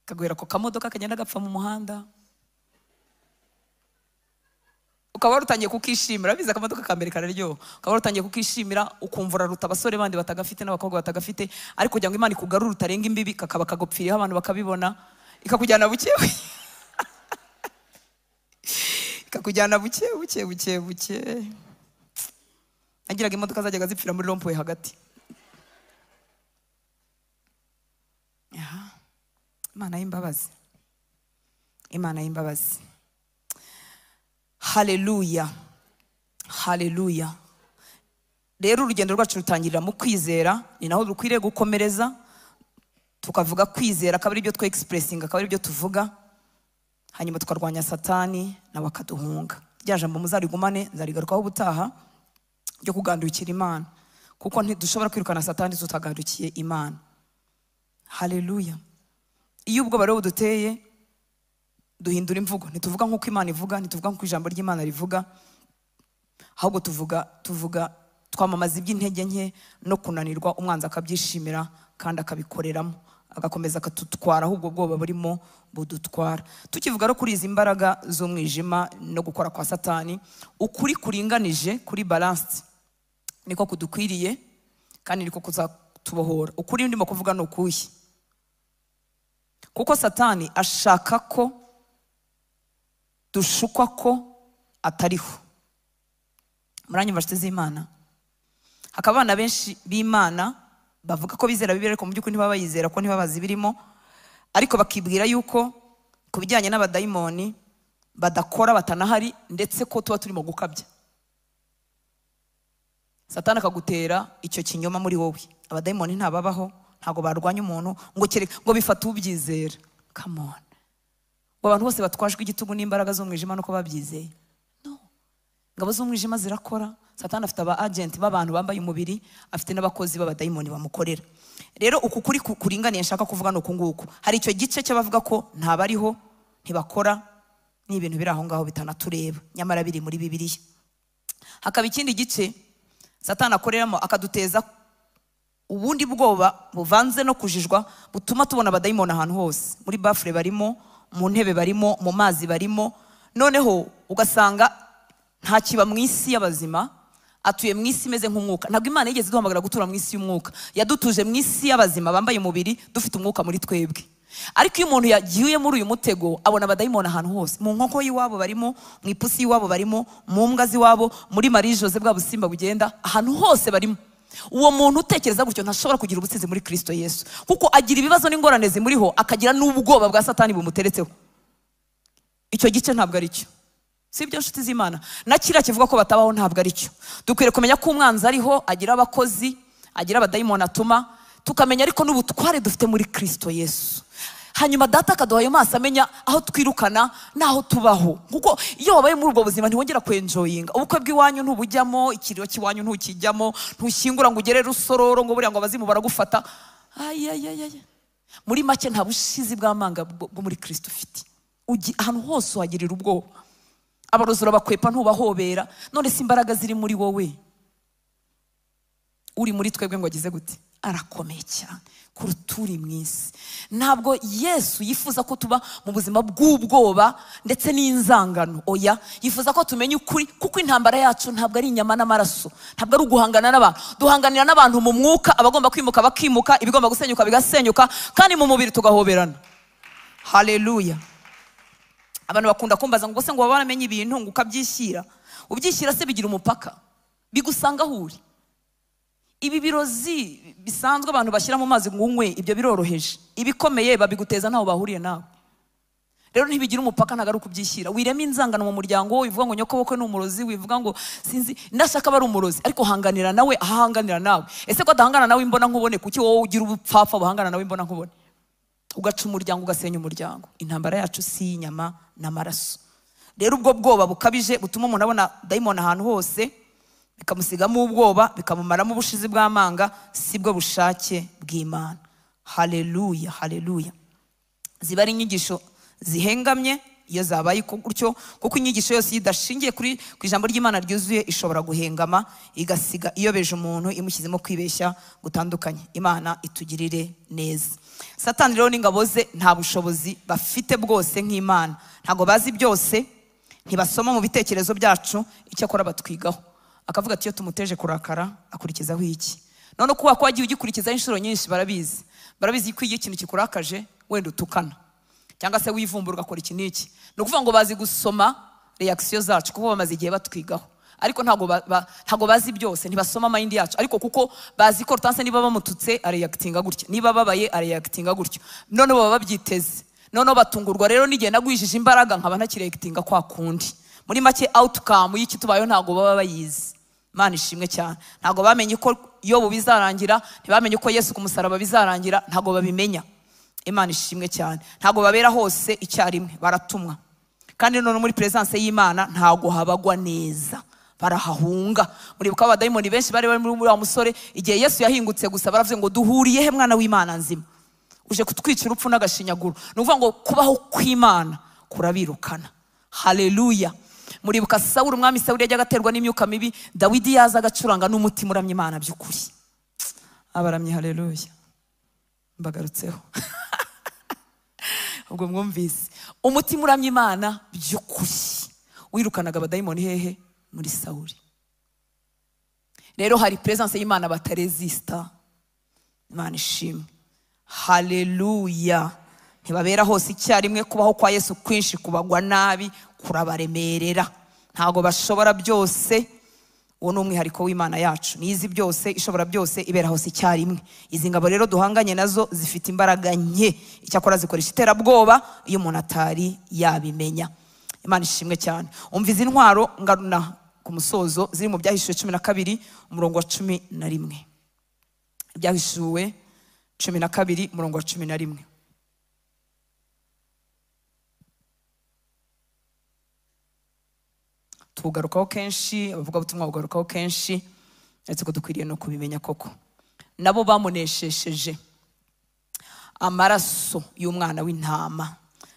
Kaguhera ku kamodoka kagenda gapfa mu muhanda, ukaba warutangiye kukishimira, biza akamodoka ka mbere kararyoha, ukaba warutangiye kukishimira, ukumva uraruta abasore bandi batagafite n'abakobwa batagafite, ariko kugira ngo Imana ikugarure utarenga imbibi, kakaba kagupfiriyeho abantu bakabibona, ikakujyana buke ikakujyana buke buke buke buke. Nagiraga imodoka zajyaga zipfira muri rompuwe hagati. Imana y'imbabazi, Imana y'imbabazi. Haleluya, haleluya. Rero urugendo rwacu rutangirira mu kwizera, ni naho dukwiriye gukomereza, tukavuga kwizera akaba ari byo twe expressing, akaba ari byo tuvuga, hanyuma tukarwanya Satani nawe akaduhunga. Rya jambo muzarigumane, nzarigarukaho ubutaha, ryo kugandukira Imana, kuko ntidushobora kwirukana Satani tutagandukiye Imana. Haleluya. Iyo ubwo baro buduteye, duhindura imvugo, ntituvuga nk'uko Imana ivuga, ntituvuga nk'uko ijambo ry'Imana rivuga, ahubwo tuvuga twamamaza iby'intege nke no kunanirwa, umwanzi akabyishimira kandi akabikoreramo, agakomeza akatutwara ahubwo bwoba burimo budutwara. Tukivuga rero kuri izi mbaraga z'umwijima no gukora kwa Satani, ukuri kuringanije, kuri balanced, niko kudukwiriye kandi niko kuzatubohora. Ukuri ndimo kuvuga ni ukuhe? Kuko Satani ashaka ko dushukwa ko atariho. Muranyumva nshuti z'Imana? Hakaba abana benshi b'Imana bavuga ko bizera Bibiliya, ariko mu by'ukuri ntibaba bayizera, ko ntibabazi birimo, ariko bakibwira yuko ku bijyanye n'abadayimoni badakora, batanahari, ndetse ko tuba turimo gukabya. Satani akagutera icyo kinyoma muri wowe. Abadayimoni ntababaho, ntago barwanya umuntu, ngo kereka ngo bifata ubyizera. Come on. Abantu bose batwajwe igitugu n'imbaraga z'umwijima nuko babyizeye. No. Ingabo z'umwijima zirakora. Satani afite aba agent b'abantu bambaye umubiri, afite n'abakozi b'abadayimoni bamukorera. Rero uku kuri kuringaniye nshaka kuvuga nuko nguko. Hari icyo gice cy'abavuga ko ntabariho, ntibakora, ni ibintu biri aho ngaho bitanatureba, nyamara biri muri Bibiliya. Hakaba ikindi gice Satani akoreramo akaduteza ubundi bwoba buvanze no kujijwa, butuma tubona abadayimoni ahantu hose. Muri bafure barimo, mu ntebe barimo, mu mazi barimo, noneho ugasanga nta kiba mu isi y'abazima, atuye mu isi imeze nk'umwuka. Ntabwo Imana yigeze iduhamagara gutura mu isi y'umwuka, yadutuje mu isi y'abazima bambaye umubiri, dufite umwuka muri twebwe. Ariko iyo umuntu yagiye muri uyu mutego, abona abadayimoni ahantu hose. Mu nkoko y'iwabo barimo, mu ipusi y'iwabo barimo, mu mbwa z'iwabo, muri Marie Jose bwa busimba bugenda, ahantu hose barimo. Uwo muntu utekereza gutyo ntashobora kugira ubutsinzi muri Kristo Yesu, kuko agira ibibazo n'ingorane zimuriho, akagira n'ubwoba bwa Satani bumuteretseho. Icyo gice ntabwo ari cyo. Si ibyo nshuti z'Imana? Na kiriya kivuga ko batabaho ntabwo ari cyo. Dukwiriye kumenya ko umwanzi ariho, agira abakozi, agira abadayimoni atuma, tukamenya ariko n'ubutware dufite muri Kristo Yesu. Hanyuma data akaduha ayo maso amenya aho twirukana n'aho tubaho. Kuko iyo wabaye muri ubwo buzima ntiwongera kwenjoyinga. Ubukwe bw'iwanyu ntubujyamo, ikiriyo cy'iwanyu ntukijyamo, ntushyingura ngo ugere Rusororo ngo buriya ngo abazimu baragufata. Ay. Muri make nta bushizi bw'amanga bwo muri Kristo ufite. Ahantu hose uhagirira ubwoba. Abarozi urabakwepa ntubahobera. None se imbaraga ziri muri wowe? Uri muri twebwe ngo agize gute? Arakomeye cyane kuruta uri mu isi. Ntabwo Yesu yifuza ko tuba mu buzima bw'ubwoba ndetse n'inzangano. Oya, yifuza ko tumenya ukuri, kuko intambara yacu ntabwo ari inyama n'amaraso, ntabwo ari uguhangana n'abantu. Duhanganira n'abantu mu mwuka, abagomba kwimuka bakimuka, ibigomba gusenyuka bigasenyuka, kandi mu mubiri tugahoberana. Haleluya. Abantu bakunda kumbaza ngo se ngo baba baramenye ibintu ngo ukabyishyira. Ubyishyira se bigira umupaka, bigusanga aho uri. Ibi birozi bisanzwe abantu bashyira mu mazi ngo unywe, ibyo biroroheje. Ibikomeye babiguteza ntaho bahuriye nawe. Rero ntibigira umupaka, ntabwo ari ukubyishyira. Wirema inzangano mu muryango, wivuga ngo nyokobukwe ni umurozi, wivuga ngo sinzi, ndashaka bari umurozi, ariko hanganira nawe ahanganira nawe. Ese ko adahangana nawe imbona nkubone, kuki wowe ugira ubupfapfa buhangana nawe imbona nkubone? Ugaca umuryango, ugasenya umuryango. Intambara yacu si inyama n'amaraso. Rero ubwo bwoba bukabije butuma umuntu abona dayimoni ahantu hose, bikamusigamo ubwoba, bikamumaramo ubushizi bw'amanga, sibwo bushake bw'Imana. Haleluya, haleluya. Ziba ari inyigisho zihengamye iyo zabaye gutyo, kuko inyigisho yose idashingiye kuri ku ijambo ry'Imana ryuzuye ishobora guhengama igasiga iyobeje umuntu, imushyizemo kwibeshya gutandukanye. Imana itugirire neza. Satani rero n'ingabo ze nta bushobozi bafite bwose nk'Imana, ntago bazi byose, ntibasoma mu bitekerezo byacu, icyakora batwigaho. Akavuga ati iyo tumuteje kurakara akurikizaho iki? None kuba ko wagiye ugikurikizaho inshuro nyinshi, barabizi. Barabizi ko iyo ikintu kikurakaje wenda utukana cyangwa se wivumbura ugakora iki n'iki. Ni ukuvuga ngo bazi gusoma reaction zacu kuko bamaze igihe batwigaho, ariko ntago bazi byose, ntibasoma mind yacu, ariko kuko bazi ko Hortense niba bamututse areactinga gutya, niba babaye areactinga gutyo, none baba babyiteze. None batungurwa rero n'igihe nagwijije imbaraga nkaba ntakireactinga kwa kundi. Muri make outcome y'iki tubayeho ntago baba bayizi. Imana ishimwe cyane. Ntago bamenye ko Yobu bizarangira, ntibamenye ko Yesu ku musaraba bizarangira, ntago babimenya. Imana ishimwe cyane. Ntago babera hose icyarimwe, baratumwa. Kandi none muri presence y'Imana ntago habagwa neza, barahahunga. Muribuka abadayimoni benshi bari bari muri wa musore, igihe Yesu yahingutse gusa baravuze ngo duhuriye he mwana w'Imana nzima, uje kutwica urupfu n'agashinyaguro. Ni ukuvuga ngo kubaho kw'Imana kurabirukana. Haleluya. Muribuka Sawuli, umwami Sawuli yajyaga aterwa n'imyuka mibi, Dawidi yaza agacuranga n'umutima uramye Imana by'ukuri. Abaramye haleluya, mbagarutseho. Ubwo mwumvise umutima uramye Imana by'ukuri wirukanaga abadayimoni hehe? Muri Sawuli. Rero hari presence y'Imana bataresista. Imana ishimwe. Haleluya. Ntibabera hose icyarimwe, kubaho kwa Yesu kwinshi kubagwa nabi kurabaremerera, ntago bashobora byose. Uwo ni umwihariko w'Imana yacu, nizi byose, ishobora byose, ibera hose icyarimwe. Izi ngabo rero duhanganye nazo zifite imbaraga nke, icyakora zikoresha iterabwoba iyo umuntu atari yabimenya. Imana ishimwe cyane. Umva izi ntwaro ngaruna ku musozo ziri mu Byahishuwe 12 umurongo wa 11. Ibyahishuwe 12 umurongo wa 11. Tugarukaho kenshi, abavuga butumwa bugarukaho kenshi, ndetse ko dukwiriye no kubimenya koko. Nabo bamuneshesheje amaraso y'umwana w'intama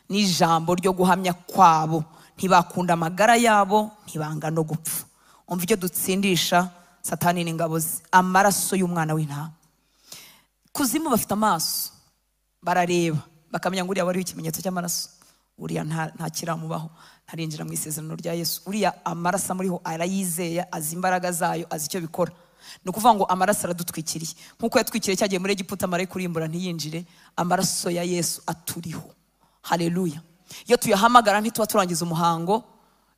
n'ijambo ryo guhamya kwabo, ntibakunda amagara yabo, ntibanga no gupfa. Umva icyo dutsindisha Satani n'ingabo ze, amaraso y'umwana w'intama. Kuzimu bafite amaso, barareba bakamenya ngo uriya wariho ikimenyetso cy'amaraso, uriya nta kiramubaho, ntarinjira mu isezerano rya Yesu, uriya amaraso amuriho arayizeye, azi imbaraga zayo, azi icyo bikora. Ni ukuvuga ngo amaraso aradutwikiriye, nkuko yatwikiriye cyagiye muri Egiputa marayika kurimbura ntiyinjire, amaraso ya Yesu aturiho. Haleluya. Iyo tuyahamagara ntituba turangiza umuhango,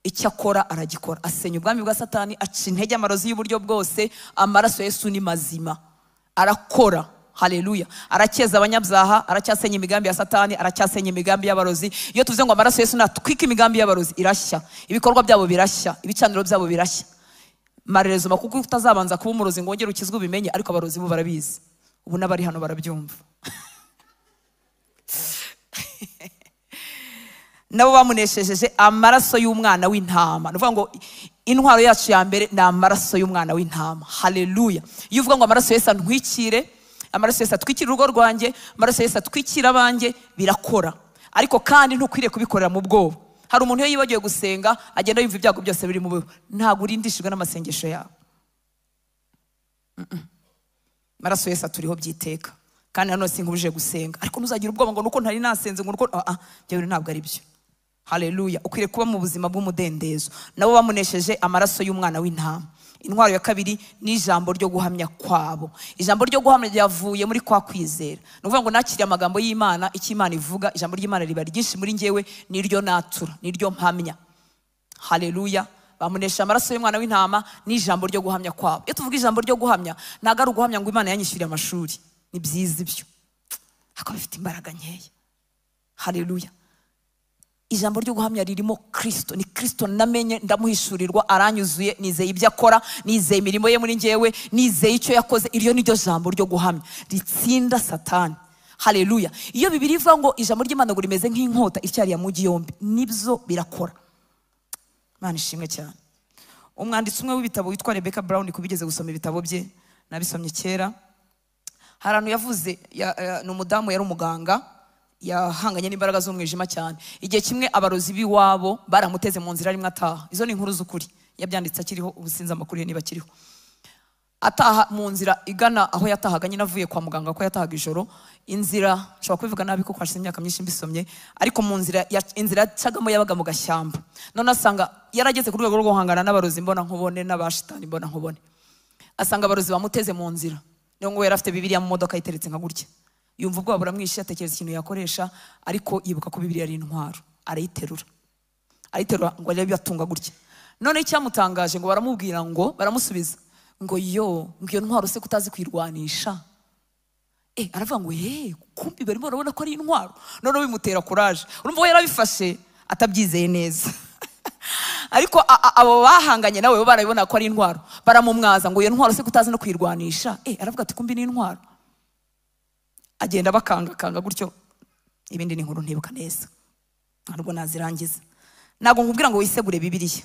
icyo akora aragikora, asenya ubwami bwa Satani, aca intege amarozi y'uburyo bwose. Amaraso ya Yesu ni mazima, arakora. Haleluya. Aracyeza abanyabyaha, aracyasenya imigambi ya Satani, aracyasenya imigambi y'abarozi. Iyo tuvuze ngo amaraso Yesu natwika imigambi y'abarozi, irashya, ibikorwa byabo birashya, ibicaniro byabo birashya. Marerezoma kuko utazabanza kuba umurozi ngo wongere ukizwe ubimenye, ariko abarozi bo barabizi. Ubu n'abari hano barabyumva. Nabo bamuneshejeje amaraso y'umwana w'intama. Ni ukuvuga ngo intwaro yacu ya mbere ni amaraso y'umwana w'intama. Haleluya. Iyo uvuga ngo amaraso Yesu antwikire, amaraso Yesu atwikira urugo rwanjye, amaraso Yesu atwikira abanjye, birakora. Ariko kandi ntukwiriye kubikorera mu bwoba. Hari umuntu iyo yibagiwe gusenga agenda yumva ibyago byose biri mu bwe, ntabwo urindishijwe n'amasengesho yawe. Amaraso Yesu aturiho byiteka. Kandi nanone sinkubuje gusenga, ariko ntuzagira ubwoba ngo nuko ntari nasenze, ngo nuko ibyo bintu ntabwo ari byo. Haleluya. Ukwiriye kuba mu buzima bw'umudendezo. Nabo bamunesheje amaraso y'umwana w'intama. Intwaro ya kabiri ni ijambo ryo guhamya kwabo. Ijambo ryo guhamya ryavuye muri kwa kwizera. Ni ukuvuga ngo nakiriye amagambo y'Imana, icyo Imana ivuga, ijambo ry'Imana riba ryinshi muri njyewe, niryo natura, niryo mpamya. Haleluya. Bamunesha amaraso y'umwana w'intama n'ijambo ryo guhamya kwabo. Iyo tuvuga ijambo ryo guhamya, ntago ari uguhamya ngo Imana yanyishyuriye amashuri. Ni byiza ibyo, ariko bifite imbaraga nkeya. Haleluya. Ijambo ryo guhamya ririmo Kristo. Ni Kristo namenye, ndamuhishurirwa, aranyuzuye, nizeye ibyo akora, nizeye imirimo ye muri njyewe, nizeye icyo yakoze. Iryo ni ryo jambo ryo guhamya ritsinda Satani. Haleluya. Iyo Bibiliya ivuga ngo ijambo ry'Imana ngo rimeze nk'inkota ityariye amugi yombi, nibyo birakora. Imana ishimwe cyane. Umwanditsi umwe w'ibitabo witwa Rebecca Brown, kubigeze gusoma ibitabo bye, nabisomye kera. Hari ahantu yavuze, ni umudamu yari umuganga, yahanganye n'imbaraga z'umwijima cyane. Igihe kimwe abarozi b'iwabo baramuteze mu nzira rimwe ataha. Izo ni inkuru z'ukuri, yabyanditse akiriho, ubu sinzi amakuru ye niba akiriho. Ataha mu nzira igana aho yatahaga nyine avuye kwa muganga, ko yatahaga ijoro. Inzira nshobora kubivuga nabi kuko hashize imyaka myinshi mbisomye, ariko mu nzira inzira yacagamo yabaga mu gashyamba. None asanga yarageze ku rwego rwo guhangana n'abarozi mbona nkubone n'abashitani mbona nkubone. Asanga abarozi bamuteze mu nzira. Niyo ngo yari afite Bibiliya mu modoka iteretse nka gutya. Yumva ubwoba buramwishe, atekereza ikintu yakoresha, ariko yibuka ko Bibiliya ari intwaro, arayiterura. Arayiterura ngo arebe yatunga gutya. None icyamutangaje ngo baramubwira ngo baramusubiza ngo yo, ngo iyo ntwaro se kutazi kwirwanisha. Aravuga ngo kumbi barimo barabona ko ari intwaro. None bimutera courage. Urumva we yarabifashe atabyizeye neza. Ariko abo bahanganye nawe bo barabibona ko ari intwaro. Baramumwaza ngo iyo ntwaro se kutazi no kwirwanisha. Aravuga ati kumbi ni intwaro. Agenda bakangakanga gutyo. Ibindi ni inkuru ntibuka neza, ntabwo nazirangiza. Ntabwo nkubwira ngo wisegure Bibiliya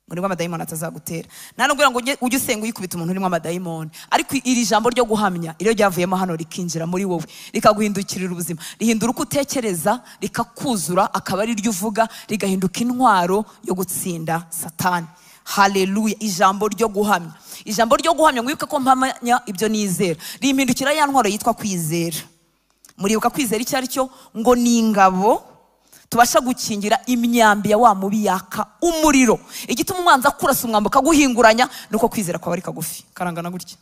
ngo amadayimoni atazagutera. Nta nubwo ngo ujye usenga uyikubita umuntu urimo amadayimoni, ariko iri jambo ryo guhamya iyo ryavuyemo hano rikinjira muri wowe, rikaguhindukirira ubuzima, rihindura uko utekereza, rikakuzura, akaba ari ryo uvuga, rigahinduka intwaro yo gutsinda Satani. Haleluya. Ijambo ryo guhamya, ijambo ryo guhamya, mwibuke ko mpamanya ibyo nizera, rimpindukira ya ntwaro yitwa kwizera. Muribuka kwizera icyo ari cyo? Ngo ni ingabo tubasha gukingira imyambi ya wa mubi yaka umuriro. Igituma umwanzi akurasa umwambi akaguhinguranya nuko kwizera kwawe ari kagufi, karangana gutya.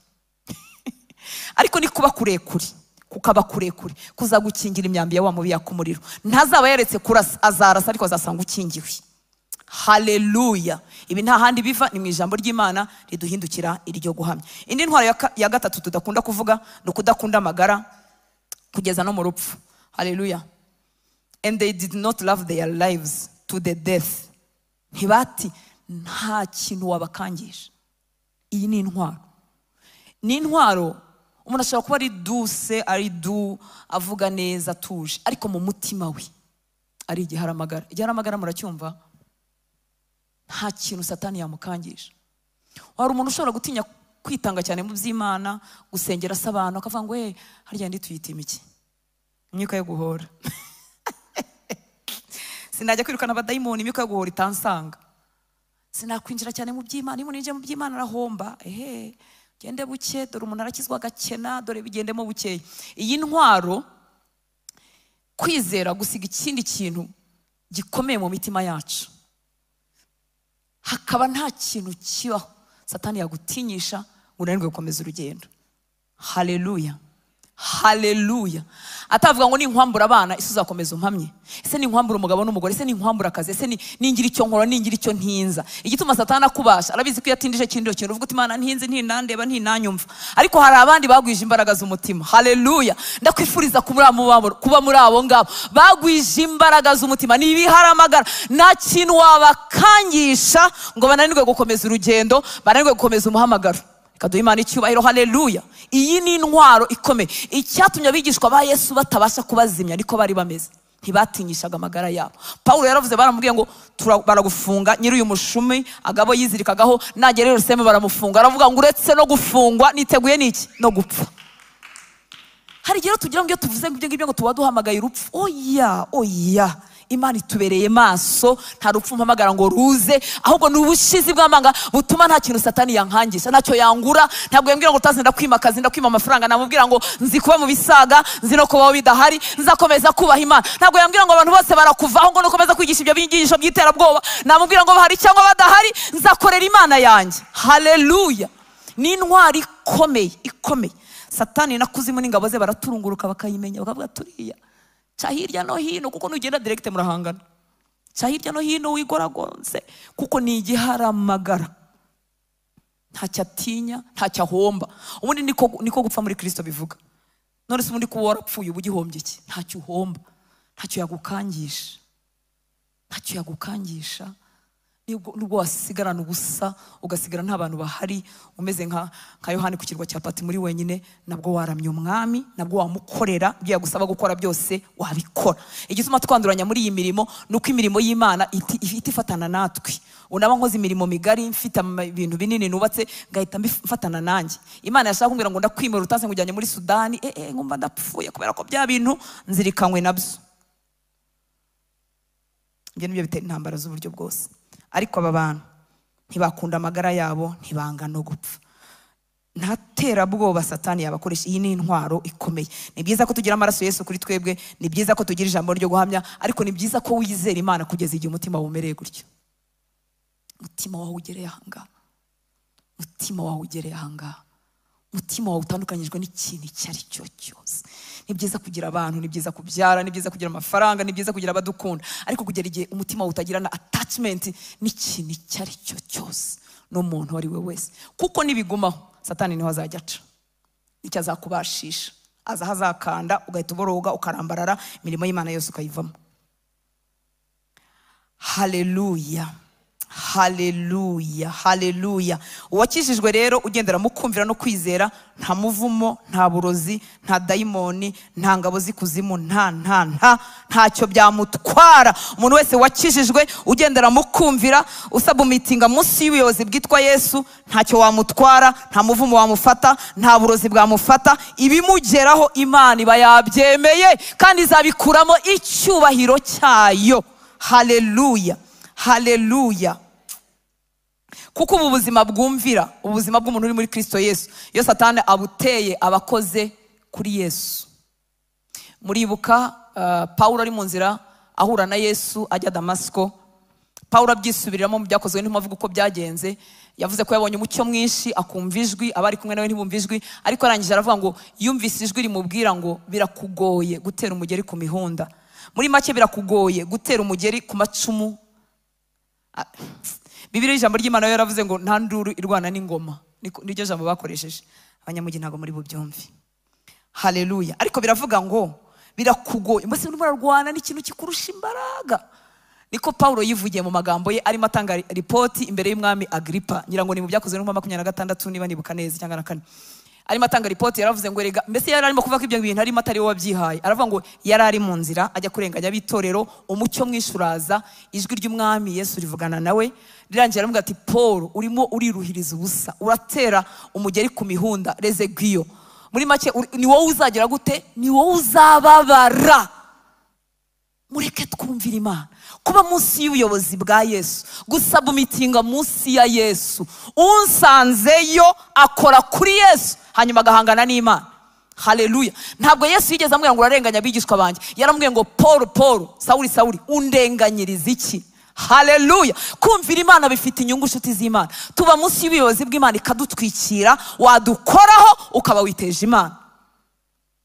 Ariko ni kuba kurekure, kukaba kurekure kuzagukingira imyambi ya wa mubi yaka umuriro. Ntazaba yaretse kurasa, azarasa ariko azasanga ukingiwe. Haleluya. Ibi nta handi biva, ni mu ijambo ry'Imana riduhindukira iryo guhamya. Indi ntwaro ya gatatu tudakunda kuvuga ni ukudakunda amagara kugeza no mu rupfu. Haleluya. And they did not love their lives to the death. Ntibati nta kintu wabakangisha. Iyi ni intwaro. Ni intwaro umuntu ashobora kuba ari douce, ari du, avuga neza atuje, ariko mu mutima we ari igiharamagara. Igiharamagara muracyumva? Nta kintu Satani yamukangisha. Hari umuntu ushobora gutinya kwitanga cyane mu by'Imana, gusengera se abantu, akavuga ngo harya ndi tuyitima iki? Imyuka yo guhora. Sinajya kwirukana abadayimoni, imyuka yo guhora itansanga. Sinakwinjira cyane mu by'Imana, iyo ninjiye mu by'Imana arahomba. Gende buke, dore umuntu arakizwa agakena, dore bigendemo bukeye. Iyi ntwaro kwizera gusiga ikindi kintu gikomeye mu mitima yacu, hakaba nta kintu kibaho Satani yagutinyisha ngo unanirwe gukomeza urugendo. Haleluya. Haleluya. Atavuga ngo ninkwambura abana ese uzakomeza umpamye, ese ninkwambura umugabo n'umugore, ese ninkwambura akazi, ese ningira icyo nkora, ningira icyo ntinza. Igituma Satani akubasha arabizi ko yatindije kindi kintu, uvuga uti Imana ntinzi, ntinandeba, ntinanyumva. Ariko hari abandi bagwije imbaraga z'umutima. Haleluya. Ndakwifuriza kuba muri abo ngabo bagwije imbaraga z'umutima. Ni ibiharamagara, nta kintu wabakangisha ngo bananirwe gukomeza urugendo, bananirwe gukomeza umuhamagaro. Kaduha Imana icyubahiro. Haleluya. Iyi ni intwaro ikomeye. Icyatumye abigishwa ba Yesu batabasha kubazimya niko bari bameze, ntibatinyishaga amagara yabo. Paulo yaravuze, baramubwiye ngo baragufunga, nyiri uyu mushumi agabo yizirikagaho, nagera Yerusalemu baramufunga. Aravuga ngo uretse no gufungwa niteguye niki? No gupfa. Hari igihe tugira ngo iyo tuvuze ibyo ngibyo ngo tuba duhamagaye urupfu. Oya, oya. Imana itubereye maso, nta rupfu mpamagara ngo ruze, ahubwo ni ubushizi bw'amanga butuma nta kintu Satani yankangisha, ntacyo yangura. Ntabwo yambwira ngo utazi ndakwimakaza, ndakwima amafaranga. Namubwira ngo nzi kuba mu bisaga, nzi no kubaho bidahari, nzakomeza kubaha Imana. Ntabwo yambwira ngo abantu bose barakuvaho ngo nukomeza kwigisha ibyo binyigisho by'iterabwoba. Namubwira ngo bahari cyangwa badahari, nzakorera Imana yanjye. Haleluya. Ni intwari ikomeye, ikomeye. Satani na kuzimu n'ingabo ze baraturunguruka bakayimenya, bakavuga turiya ca hirya no hino, kuko nugenda direct murahangana. Ca hirya no hino wigoragonze, kuko ni igiharamagara. Ntacyo atinya, ntacyo ahomba. Ubundi niko gupfa muri Kristo bivuga. None se ubundi kuba warapfuye uba ugihombye iki? Ntacyo uhomba, ntacyo yagukangisha, ntacyo yagukangisha. Nubwo wasigarana ubusa, ugasigara nta bantu bahari, umeze nka Yohani ku kirwa cya Pati muri wenyine, nabwo waramya umwami, nabwo wamukorera ibyo yagusaba gukora byose wabikora. Igituma twanduranya muri iyi mirimo nuko imirimo y'Imana ihita ifatana natwe. Unaba nkoze imirimo migari, mfite ibintu binini nubatse, ngahita mfatana nanjye. Imana yashaka kumbwira ngo ndakwimura utanse ngujyanye muri Sudani, ngumva ndapfuye kubera ko bya bintu nzirikanywe nabyo. Ibyo nibyo bitera intambara z'uburyo bwose. Ariko aba bantu ntibakunda amagara yabo, ntibanga no gupfa. Nta terabwoba Satani yabakoresha. Iyi ni intwaro ikomeye. Ni byiza ko tugira amaraso Yesu kuri twebwe, ni byiza ko tugira ijambo ryo guhamya, ariko ni byiza ko wizera Imana kugeza igihe umutima wumereye gutyo. Umutima wawe ugereye ahangaha, umutima wawe ugereye ahangaha, umutima wawe utandukanyijwe n'ikintu icyo ari cyo cyose. Ni byiza kugira abantu, ni byiza kubyara, ni byiza kugira amafaranga, ni byiza kugira abadukunda, ariko kugera igihe umutima wawe utagirana attachment n'ikintu icyo ari cyo cyose n'umuntu uwo ari we wese, kuko nibigumaho Satani niho azajya aca, nicyo azakubashisha, aza azakanda ugahita uboroga ukarambarara, imirimo y'Imana yose ukayivamo. Haleluya, haleluya, haleluya. Uwakijijwe rero ugendera mu kumvira no kwizera, nta muvumo, nta burozi, nta dayimoni, nta ngabo z'ikuzimu, nta nta nta ntacyo byamutwara. Umuntu wese wakijijwe ugendera mu kumvira, usabumitinga munsi y'ubuyobozi bwitwa Yesu, ntacyo wamutwara, nta muvumo wamufata, nta burozi bwamufata. Ibimugeraho Imana iba yabyemeye kandi izabikuramo icyubahiro cyayo. Haleluya, haleluya. Kuko ubu buzima bwumvira, ubuzima bw'umuntu uri muri Kristo Yesu, iyo Satani abuteye abakoze kuri Yesu. Muribuka Paulo ari mu nzira ahura na Yesu ajya Damasiko. Paulo abyisubiriramo mu byakozwe n'intumwa avuga uko byagenze. Yavuze ko yabonye umucyo mwinshi, akumva ijwi, abari kumwe nawe ntibumva ijwi, ariko arangije aravuga ngo yumvise ijwi rimubwira ngo birakugoye gutera umugeri ku mihunda. Muri make birakugoye gutera umugeri ku macumu. Bibiliya ijambo ry'Imana yaravuze ngo nta nduru irwana n'ingoma. Niryo jambo bakoresheje. Abanyamugi ntago muri bubyumve. Haleluya. Ariko biravuga ngo birakugoye, mbese urimo urarwana n'ikintu kikurusha imbaraga. Niko Paulo yivugiye mu magambo ye arimo atanga ripoti imbere y'umwami Agripa. Ngira ngo ni mu byakozwe n'intumwa 26 niba nibuka neza cyangwa na 4. Arimo atanga ripoti, yaravuze ngo erega, mbese yari arimo kuvuga ko ibyo bintu arimo atari we wabyihaye. Aravuga ngo yari ari mu nzira ajya kurenganya abitorero, umucyo mwinshi uraza, ijwi ry'umwami Yesu rivugana nawe, rirangira aramubwira ati Paul, urimo uriruhiriza ubusa, uratera umugeri ku mihunda, rezegiyo. Muri make ni wowe uzagera gute? Ni wowe uzababara. Mureke twumvira Imana. Kuba munsi y'ubuyobozi bwa Yesu, gusabumitinga munsi ya Yesu. Unsanzeyo akora kuri Yesu, hanyuma agahangana n'Imana. Haleluya. Ntabwo Yesu yigeze amubwira ngo urarenganya abigishwa banjye. Yaramubwiye ngo Paul, Paul, Sauli, Sauli, undenganyiriza iki? Haleluya. Kumvira Imana bifite inyungu, nshuti z'Imana. Tuba munsi y'ubuyobozi bw'Imana ikadutwikira, wadukoraho ukaba witeje Imana.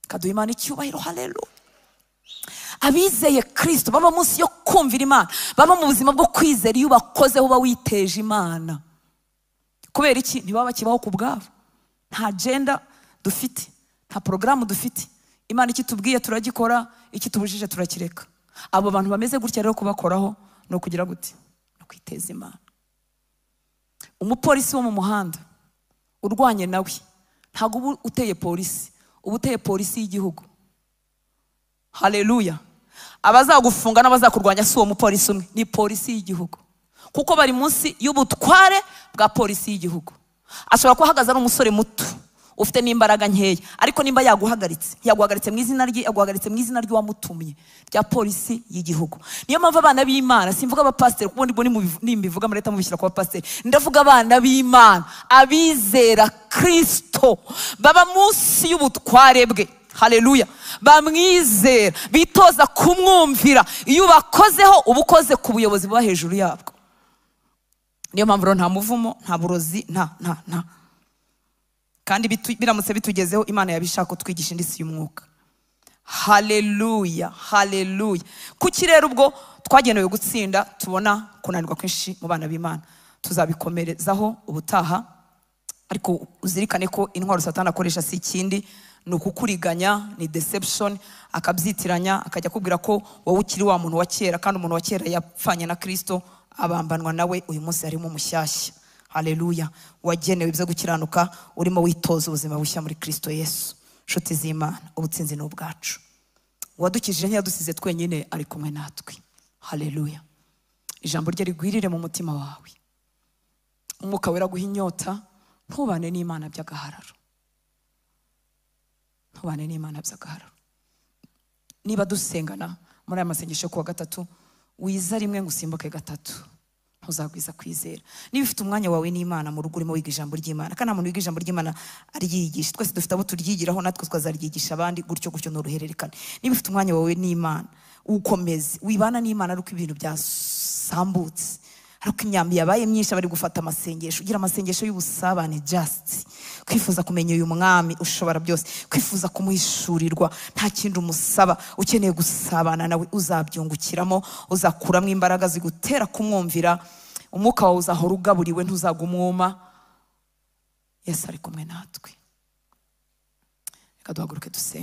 Kaduha Imana icyubahiro. Haleluya. Abizeye Kristo baba munsi yo kumvira Imana, baba mu buzima bwo kwizera. Iyo bakozeho uba witeje Imana. Kubera iki? Ntibaba bakibaho ku bwabo. Nta agenda dufite, nta porogaramu dufite. Imana ikitubwiye turagikora, ikitubujije turakireka. Abo bantu bameze gutya rero kubakoraho no kugira gute? No kwiteza Imana. Umupolisi wo mu muhanda urwanye nawe, ntabwo uba uteye polisi, uba uteye polisi y'igihugu. Haleluya. Abazagufunga n'abazakurwanya si uwo mupolisi umwe, ni polisi y'igihugu. Kuko bari munsi y'ubutware bwa polisi y'igihugu. Ashobora kuba ahagaze ari umusore muto ufite n'imbaraga nkeya, ariko nimba yaguhagaritse, yaguhagaritse mu izina rye, yaguhagaritse mu izina ry'uwamutumye, rya polisi y'igihugu. Niyo mpamvu abana b'Imana, simvuga abapasiteri kuko ndibwo nimbivuga mureta mubishyira ku bapasiteri, ndavuga abana b'Imana abizera Kristo baba munsi y'ubutware bwe. Haleluya. Bamwizera, bitoza kumwumvira. Iyo bakozeho uba ukoze ku buyobozi buba hejuru yabwo. Niyo mpamvu rero nta muvumo, nta burozi, nta nta nta. Kandi biramutse bitugezeho, Imana yabishaka kutwigisha indi si y'umwuka. Haleluya, haleluya. Kuki rero ubwo twagenewe gutsinda tubona kunanirwa kwinshi mu bana b'Imana? Tuzabikomerezaho ubutaha, ariko uzirikane ko intwaro Satani akoresha si ikindi, Ni ukukuriganya, ni deception, akabyitiranya, akajya akubwira ko wowe ukiri wa muntu wa kera, kandi umuntu wa kera yapfanye na Kristo, abambanwa nawe, uyu munsi harimo umushyashya. Haleluya. Wagenewe ibyo gukiranuka, urimo witoza ubuzima bushya muri Kristo Yesu. Nshuti z'Imana, ubutsinzi ni ubwacu. Uwadukijije ntiyadusize twenyine, ari kumwe natwe. Haleluya. Ijambo rye rigwirire mu mutima wawe. Umwuka wera aguha inyota, ntubane n'Imana by'agahararo. Ntubane n'Imana by'agahararo. Niba dusengana muri aya masengesho kuwa gatatu, wiza rimwe ngo usimbuke gatatu, ntuzagwiza kwizera. Niba ufite umwanya wawe n'Imana mu rugo urimo wiga ijambo ry'Imana, kandi nta muntu wiga ijambo ry'Imana aryigisha, twese dufite abo turyigiraho, natwe twazaryigisha abandi, gutyo gutyo n'uruhererekane. Niba ufite umwanya wawe n'Imana, ukomeze wibana n'Imana ariko ibintu byasambutse, ariko imyambi yabaye myinshi, abari gufata amasengesho, ugira amasengesho y'ubusabane, just kwifuza kumenya uyu mwami ushobora byose, kwifuza kumuhishurirwa, nta kindi umusaba, ukeneye gusabana nawe, uzabyungukiramo, uzakuramo imbaraga zigutera kumwumvira, umwuka wawe uzahora ugaburiwe, ntuzagwa umwuma. Yesu ari kumwe natwe. Reka duhaguruke dusenge.